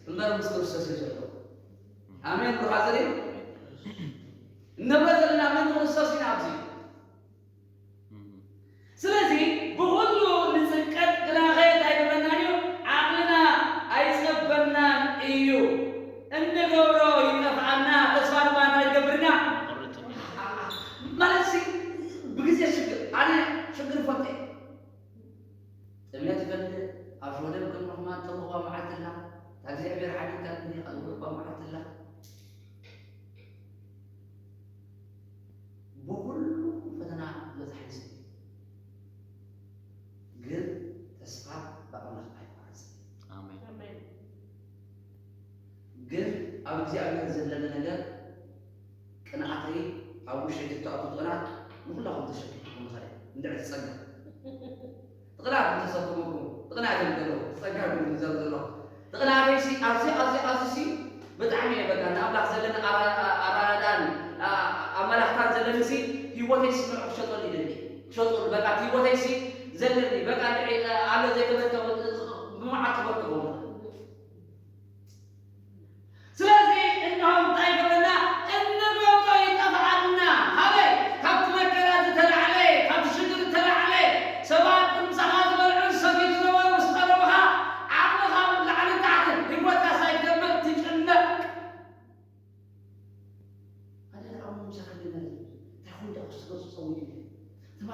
እምበር ምስ ክርስቶስ እየ ዘለኹ። ኣሜን ብርሃን ዘርኢ? እንነብሮ ዘለና ምእንቲ ክርስቶስ ኢና ኣብዚ። ስለዚ ብኹሉ ንጽቀጥ፣ ግናኸ እንታይ ይብለና እዩ? ዓቕልና ኣይጸበናን እዩ። እንገብሮ ይጠፍኣና፣ ተስፋ ድማ እንታይ ይገብርና? ይቆርጽ። ማለት ሲ ብግዜ ሽግር፣ ኣነ ሽግር ይፈልጥ እየ። ጥሜት ይፈልጥ፣ ኣብ ሸወደብ ቅድሚ ሕማም ተልእዋ መዓልቲ ኣላ፣ እታ እግዚኣብሔር ዓዲታ እያ፣ ኣብ መዓልቲ ኣላ። ብኹሉ ፈተና ዝበጽሐ ህዝቢ ግን ተስፋ ብኣምላኽ ኣይቋረጽን። ኣሜን። ኣሜን። ግን ኣብ እግዚኣብሔር ዘለና ነገር ቅንኣተይ ኣብ ውሽጠይ ትተኣቱ ቅንኣት ንኹላኹም ተሸኪምኩም ምሳሌ እንድዒ ትጸገም። ጥቕናት እንተሰከመኩም፣ ጥቕናት እዮም ዘለዉ፣ ጸጋ ግን ዝዘሩ ዘለዉ። ጥቕናተይሲ ኣብዚ፣ ኣብዚ፣ ኣብዚሲ ብጣዕሚ እየ በቃ ንኣምላኽ ዘለኒ ኣራ-፣ ኣራዳን፣ ኣ-፣ ኣመላኽታን ዘለኒሲ ህይወተይሲ ንዑ ክሸጠሉ ይደሊ። ክሸጠሉ በቃ እቲ ህይወተይሲ ዘለኒ በቃ ንዒ፣ ኣሎ ዘይተበልተ ብመዓት ክበልተ ክኸውን። ስለዚ እንሆ እንታይ ይብለና? እንገብሮ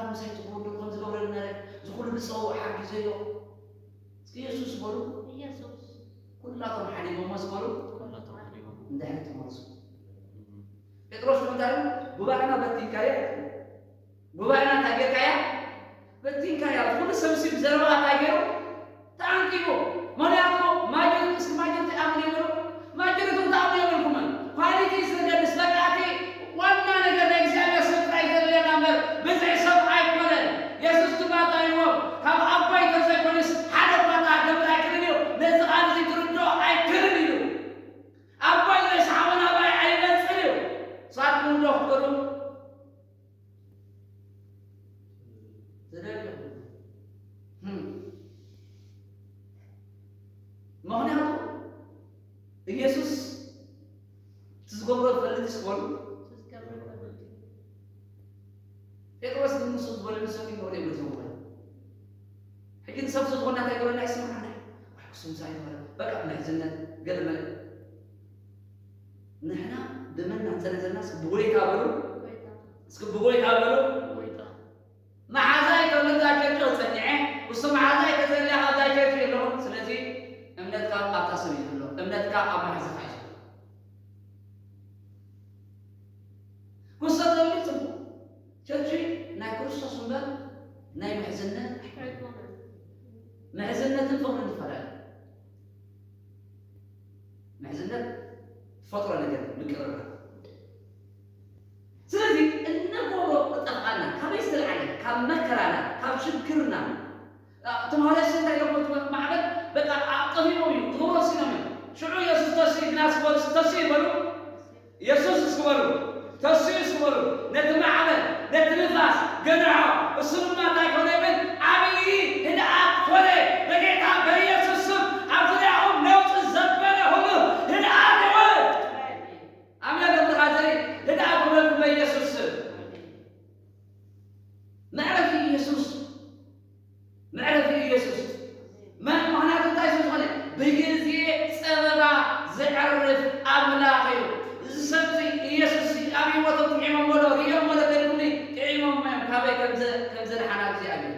ምሳይ ትገብሩ ከምዚ ገብረኒ ነረ፣ እዚ ኩሉ ብጸው ሓጊዘዮ። እስኪ የሱስ በሉ። የሱስ። ኩላቶም ሓዲጎሞ ዝበሉ ኩላቶም ሓዲጎም። እንድሕር ትመልሱ። ጴጥሮስ እንታይ ኢሉ? ጉባኤና በቲንካዮ። ጉባኤና እንታይ ጌርካያ? በቲንካያ። ኩሉ ሰብ ሲ ብዘረባ እንታይ ገይሩ? ተዓንቂቡ። ምኽንያቱ ማጆሪቲ፣ እስኪ ማጆሪቲ ኣምኑ ይበሉ። ማጆሪቲ ተኣምኑ የብልኩምን። ኳሊቲ ስለገድስ በቃ እቲ ዋና ነገር ናይ እግዚኣብሔር ሰብ ጥራይ ዘድልየና እምበር ብዝሒ ሰብ ኣይኮነን። የሱስ ድማ እንታይ ኢልዎም? ካብ ኣቦይ እንተዘይኮነስ ሓደ እኳ ተኣገብር ኣይክእልን እዩ። ነዚ ቃል እዚ ክርድኦ ኣይክእልን ኢሉ። ኣቦይ ዘይሰሓቦ ናባይ ኣይመጽእን እዩ። ንስኻትኩም እንዶ ክትከዱ ትደልዩ? ህም። ምኽንያቱ ኢየሱስ እቲ ዝገብሮ ዝፈልጥ ስለ ዝኾነ። ጴጥሮስ ግን ንሱ ዝበሎ ንሱ ይገብሮ ይብሉ ዝምወል። ሕጂ ንሰብ ስለ ዝኾንና እንታይ ይገብረና ይስምዓና። ዋይ ክሱም ሳይ ይበለ። በቃ ምሕዝነት ገለ መለ። ንሕና ብመን ናጸነ ዘለና እስኪ ብጎይታ በሉ። እስኪ ብጎይታ በሉ። መሓዛይ ተብሎ እዛ ቸርች ጸኒዐ፣ እሱ መሓዛይ ተዘለያ ኣብዛ ቸርች የለኹን። ስለዚ እምነትካ ኣብታ ሰብ እዩ ዘሎ። እምነትካ ኣብ መሓዛኻ እዩ ዘሎ። ክውሰድ ዘሎ ጽቡቕ። ቸርች ናይ ክርስቶስ እምበር ናይ ምሕዝነት ኣይኮነን። ምሕዝነትን ፍቕርን ይፈላለ። ምሕዝነት ትፈጥሮ ነገር ምቅርራብ። ስለዚ እንገብሮ እጠፍኣና፣ ካበይ ዝተልዓለ? ካብ መከራና፣ ካብ ሽግርና። አ፣ እቶም ሃዋርያት እንታይ ኢሎም? እቲ ማዕበል በቃ ኣጠፊኦም እዩ፣ ክገብሮ ወሲኖም እዮም። ሽዑ የሱስ ተስኡ፣ ግና ዝበሉ ተስኡ ይበሉ። የሱስ እስኪ በሉ፣ ተስኡ እስኪ በሉ። ነቲ ማዕበል፣ ነቲ ንፋስ ገንሖ። እሱ ድማ እንታይ ኮነ ይብል? ዓብዪ ህድኣት ኮነ። በጌታ በኢየሱስ ስም ኣብ ዙርያኹም ነውጺ ዘበለ ሁሉ ህድኣት ይኹን። ኣሜን። ለብርሃ ዘይ ህድኣት ይኹነልኩም በኢየሱስ ስም። መዕረፊ ኢየሱስ። መዕረፊ ኢየሱስ። መ-፣ ምኽንያቱ እንታይ ስለ ዝኾነ? ብግዜ ጸበባ ዘዕርፍ ኣምላኽ እዩ። እዚ ሰብ እዚ ኢየሱስ ኣብ ህይወቶም ጥዒሞሞ ዶ? ርእዮሞ ዶ ተልኩኒ? ጥዒሞሞ እዮም። ካበይ ከም ዘ-፣ ከም ዘድሓና እግዚኣብሔር።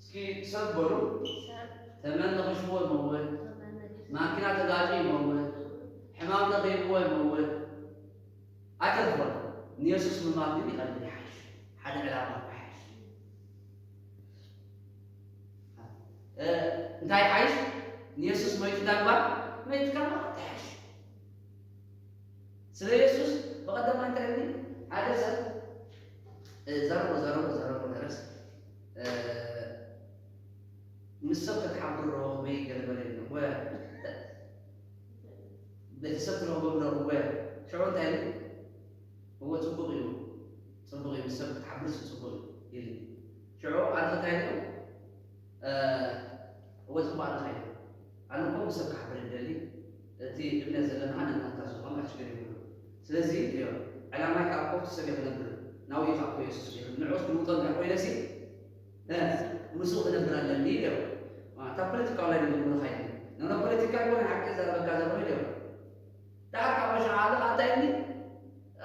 እስኪ ሰብ በሉ። ሰብ። ተመን ነኺስዎ ይመውት። ተመን ነኺስዎ። ማኪና ተጋጭ ይመውት። ሕማም ተኸይብዎ ይመውት። ኣይተርፎን። ንየሱስ ምማት ግን ይቐልል፣ ይሓይሽ። ሓደ ዕላማ ይሓይሽ። እ፣ እንታይ ይሓይሽ? ንየሱስ መይቱ እንታይ ምግባር? መይትካ ምኻድ ይሓይሽ። ስለ የሱስ ብቐደም እንታይ ኢሉኒ? ሓደ ሰብ፣ እ፣ ዘረቦ፣ ዘረቦ፣ ዘረቦ ነረስ፣ እ፣ ምስ ሰብ ክትሓብር ዶ ከመይ ገለ በለ ኢሉ። ወ-፣ ቤተሰብ ትረኽቦም ዶ? እወ። ሽዑ እንታይ ኢሉ? እወ፣ ጽቡቕ እዩ። ጽቡቕ እዩ። ምስ ሰብ ክትሓብርስ ጽቡቕ እዩ ኢሉ። ሽዑ ኣነ እንታይ ኢሉ? እ፣ እወ፣ ጽቡቕ ኣለኻ ኢሉ። ኣነ እኮ ምስ ሰብ ክሓብር ይደሊ። እቲ እምነት ዘለና ነናትና ዝኾነ ሽግር የብሉ። ስለዚ፣ እዮ፣ ዕላማይ ካብ ኮፍቲ ሰብ እየ ክነብር። ናብኡ እዩ ካብ እኮ የሱስ ይብል። ንዑስ ክልውጦ እንድሕር ኮይነሲ፣ እ፣ ምስኡ ክነብር ኣለኒ ኢሉ። ዋ፣ እታ ፖለቲካዊ ላይ ድንግልና ኻይድ። ነነ ፖለቲካ ይኮነ ሓቂ ዘረበካ ዘሎ ኢሉ። ዳሕር ካብ መሻ ሓደ እንታይ ኢልኒ?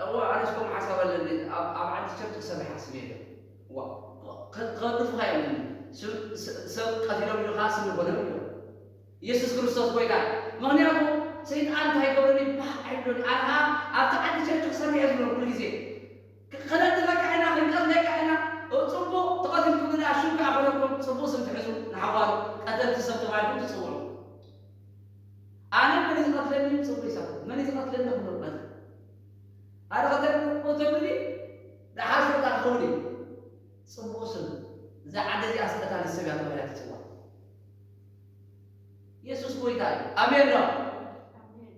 እዋ፣ ኣነስ ከምኡ ሓሳብ ኣለኒ። ኣብ፣ ኣብ ዓዲ ቸርች ክሰርሕ ሓስብ እየ። ዋ፣ ከ-፣ ከድፉኻ እዮም። ስም፣ ስ-፣ ሰብ ቀቲሎም ኢሉ ኸዓ ስም ይኾኖም እዮም። ኢየሱስ ክርስቶስ ጎይታ። ምኽንያቱ ሰይጣን እንታይ ይገብረኒ? ባህ ኣይብሎኒ። ኣነ ኸዓ ኣብቲ ዓዲ ቸርች ክሰርሕ እየ ዝብሎ ኩሉ ግዜ። ክ-፣ ከነድፈካ ኢና፣ ክንቀትለካ ኢና። ጽቡቕ፣ ተቐቲልኩም ኢና፣ ሽም ከኣ ፈለኩም፣ ጽቡቕ ስም ትሕዙ፣ ንሓዋሩ ቀተልቲ ሰብ ተባሂልኩም ትጽውዑ። ኣነ መን እዩ ዝቐትለኒ? ጽቡቕ ይሳብ። መን እዩ ዝቐትለኒ? ክብሎ መን? ኣነ ቀተልኩ እተብሊ፣ ደሓር ሽርታ ክኸውን እዩ። ጽቡቕ ስም። እዛ ዓዲ እዚኣ ስቀታሊ ሰብ እያ ተባሂላ ትጽዋዕ። የሱስ ጎይታ እዩ። ኣሜን ዶ? ኣሜን።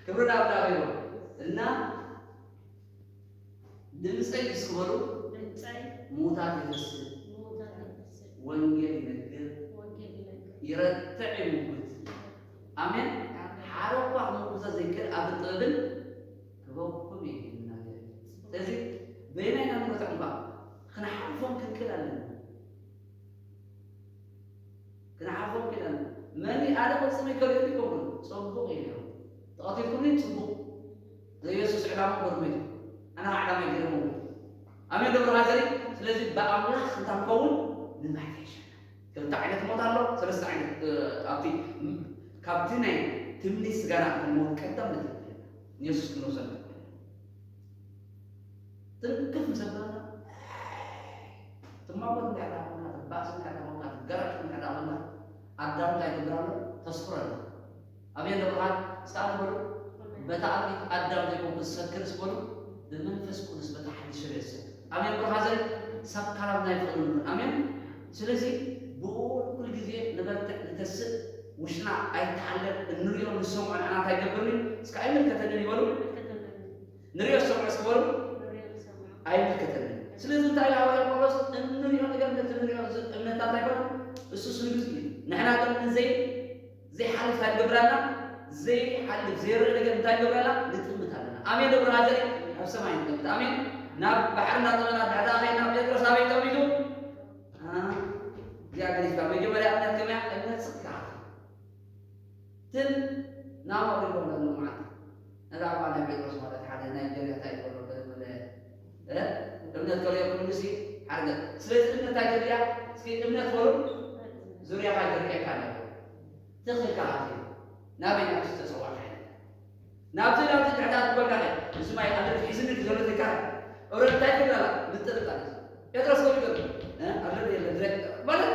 ክብሪ ናብ እግዚኣብሔር ይኹን። እና ድምፀይ እስኪ በሉ። ድምፀይ። ምዉታት የፍስህ። ምዉታት የፍስህ። ወንጌል ይነግር። ወንጌል ይነግር። ይረትዕ ይምጉት። ኣሜን። ኣሜን። ሓደ እኳ ክምጉቶ ዘይክእል ኣብ ጥበብን ክበኩም እዩ ይናገር። ስለዚ በየናይ ኢና ንረትዕ እምባ? ክንሓልፎም ክንክእል ኣለና። ክንሓልፎም ክእል ኣለና። መን ኣነ ቅጽሚ ከሪኦ ይኮንኩን ጽቡቕ እዩ ነይሩ። ተቐቲልኩምኒ ጽቡቕ። ዘኢየሱስ ዕላማ በርሚቱ ኣና ዕላማ ይገርሙ ኣሜን ዶ ብርሃን ዘሪ ስለዚ ብኣምላኽ እንታይ ንኸውን ንማይት ይሸና ክልተ ዓይነት ሞት ኣሎ ሰለስተ ዓይነት ኣብቲ ካብቲ ናይ ትምኒት ስጋና ሞት ቀደም ንትብል የሱስ ክንወሰድ ትንክፍ ምስ ኣበለና ትማጎት እንታይ ዳኾና ትባእስ እንታይ ዳኾና ትገራጭ እንታይ ዳኾና ኣዳም እንታይ ትብራሎ ተስፍረና ኣሜን ዶ ብርሃን እስከ ኣነ በሉ በታ ኣርዲት ኣዳም ዘይኮንኩ ዝሰክር ስበሉ ብመንፈስ ቅዱስ በታ ሓዲስ ሰብ የሰክር ኣሜን ብርሃን ዘይ ሰካራም ናይ ፍቅሪ ኣሜን ስለዚ ብኡ ኩል ግዜ ንበርትዕ ንተስእ ውሽና ኣይተሓለል እንሪኦ ንሰምዖ ንዓና እንታይ ገብርኒ እስከ ኣይምልከተንን ይበሉ ንሪኦ ዝሰምዖ እስኪ በሉ ኣይምልከተንን ስለዚ እንታይ ኢሉ ሃዋርያ ጳውሎስ እንሪኦ ነገር ነቲ ንሪኦ እምነታ እንታይ በሉ እሱ ስንግዝ እዩ ንሕና ግን ንዘይ ዘይሓልፍ እንታይ ንገብር ኣለና ዘይሓልፍ ዘይረእ ነገር እንታይ ንገብር ኣለና ንጥምት ኣለና ኣሜን ዶ ብርሃን ዘርኢ ኣብ ሰማይ ንጠምት ኣሜን ናብ ባሕሪ እናጠመና ድሕዳ ኸይና ጴጥሮስ ኣበይ ጠሚቱ እግዚኣብሔር ይፍታ መጀመርያ እምነት ከመያ እምነት ስቕ ትል ናብ ኣውሪዶም ዘሎ ማለት ነዛ እኳ ናይ ጴጥሮስ ማለት ሓደ ናይ ጀርያታ ይበሎ በለ እምነት ከሪኦ ክምልሲ ሓርገ ስለዚ እምነት እንታይ ከድያ እስኪ እምነት በሉ ዙርያኻ ይርኤካ ኣለዎ ትኽልካ ሃት ናበይ ናብ ዝተፀዋዕካ ናብዚ ናብዚ ድሕዳት በቃ እዚ ማይ ኣለብ ሒዝኒ ዘሎ ትካ እብረ እንታይ ትብላላ ምጥርጣር ጴጥሮስ ከሚገር ኣለብ የለ ድረግ ማለት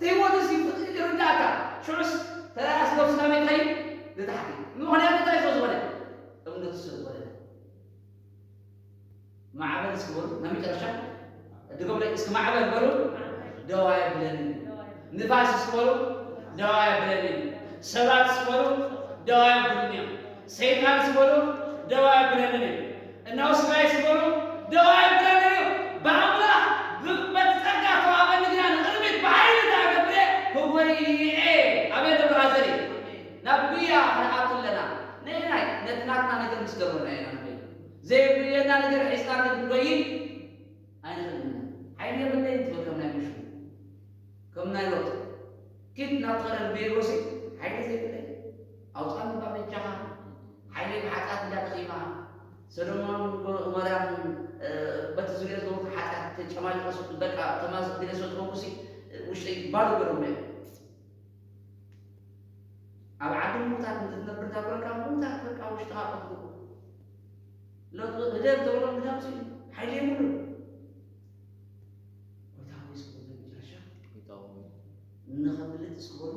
ተይሞት ሲ ይርዳእካ ሽዑስ ተራያስ ነብስና መታይ ንታሕቲ ምኽንያቱ እንታይ ስለ ዝኾነ እምነቱ ስለ ዝኾነ ማዕበል እስኪ በሉ ናይ መጨረሻ ድገሙለይ እስኪ ማዕበል በሉ ደዋ የብለኒ ንፋስ እስኪ በሉ ደዋ የብለኒ ሰባት እስኪ በሉ ደዋ የብሉን እዮም ሰይጣን እስኪ በሉ ደዋ የብለንን እዮም እናው ስጋይ እስኪ በሉ ደዋ የብለንን እዩ ብኣምላኽ በቲ ጸጋ ተዋበኒ ግና ንቕድሚት ብሓይሊ እንዳገብረ ህወይኤ ኣቤት ብራዘር እዩ ናብ ጉያ ክንኣቱ ኣለና ነየናይ ነቲ ናትና ነገር ምስ ገበርና ኢና ንኸይድ ዘይብየና ነገር ሒዝና ግን ክንጎይን ኣይንኽእልን ኢና። ሓይሊ የብለይን ትብል ከም ናይ ሙሴ፣ ከም ናይ ሎጥ። ኪድ ናብ ኸረን ብየጎሲ ሓይሊ ዘይብለይ ኣውፃኒ እባ በጃኻ። ሓይለይ ብሓጢኣት እንዳተኺማ ሰዶማውን ጎሞራን በቲ ዙርያ ዝነበሩ ሓጢኣት ተጨማሊቐ በቃ ተማዝ ቢለ ሰጥበኩሲ ውሽጠይ ባዶ ገይሮም እዮም። ኣብ ዓዲ ምዉታት እንትትነብር እንዳ ኮንካ ምዉታት በቃ ውሽጥኻ ቀትልዎ። ሎጥ ህደም ተብሎ ምዳምሲ ሓይሊ የብሉን። ጎይታ ሆይ እስኪ በሉ መጨረሻ ጎይታ ሆይ ንኸምልጥ እስኪ በሉ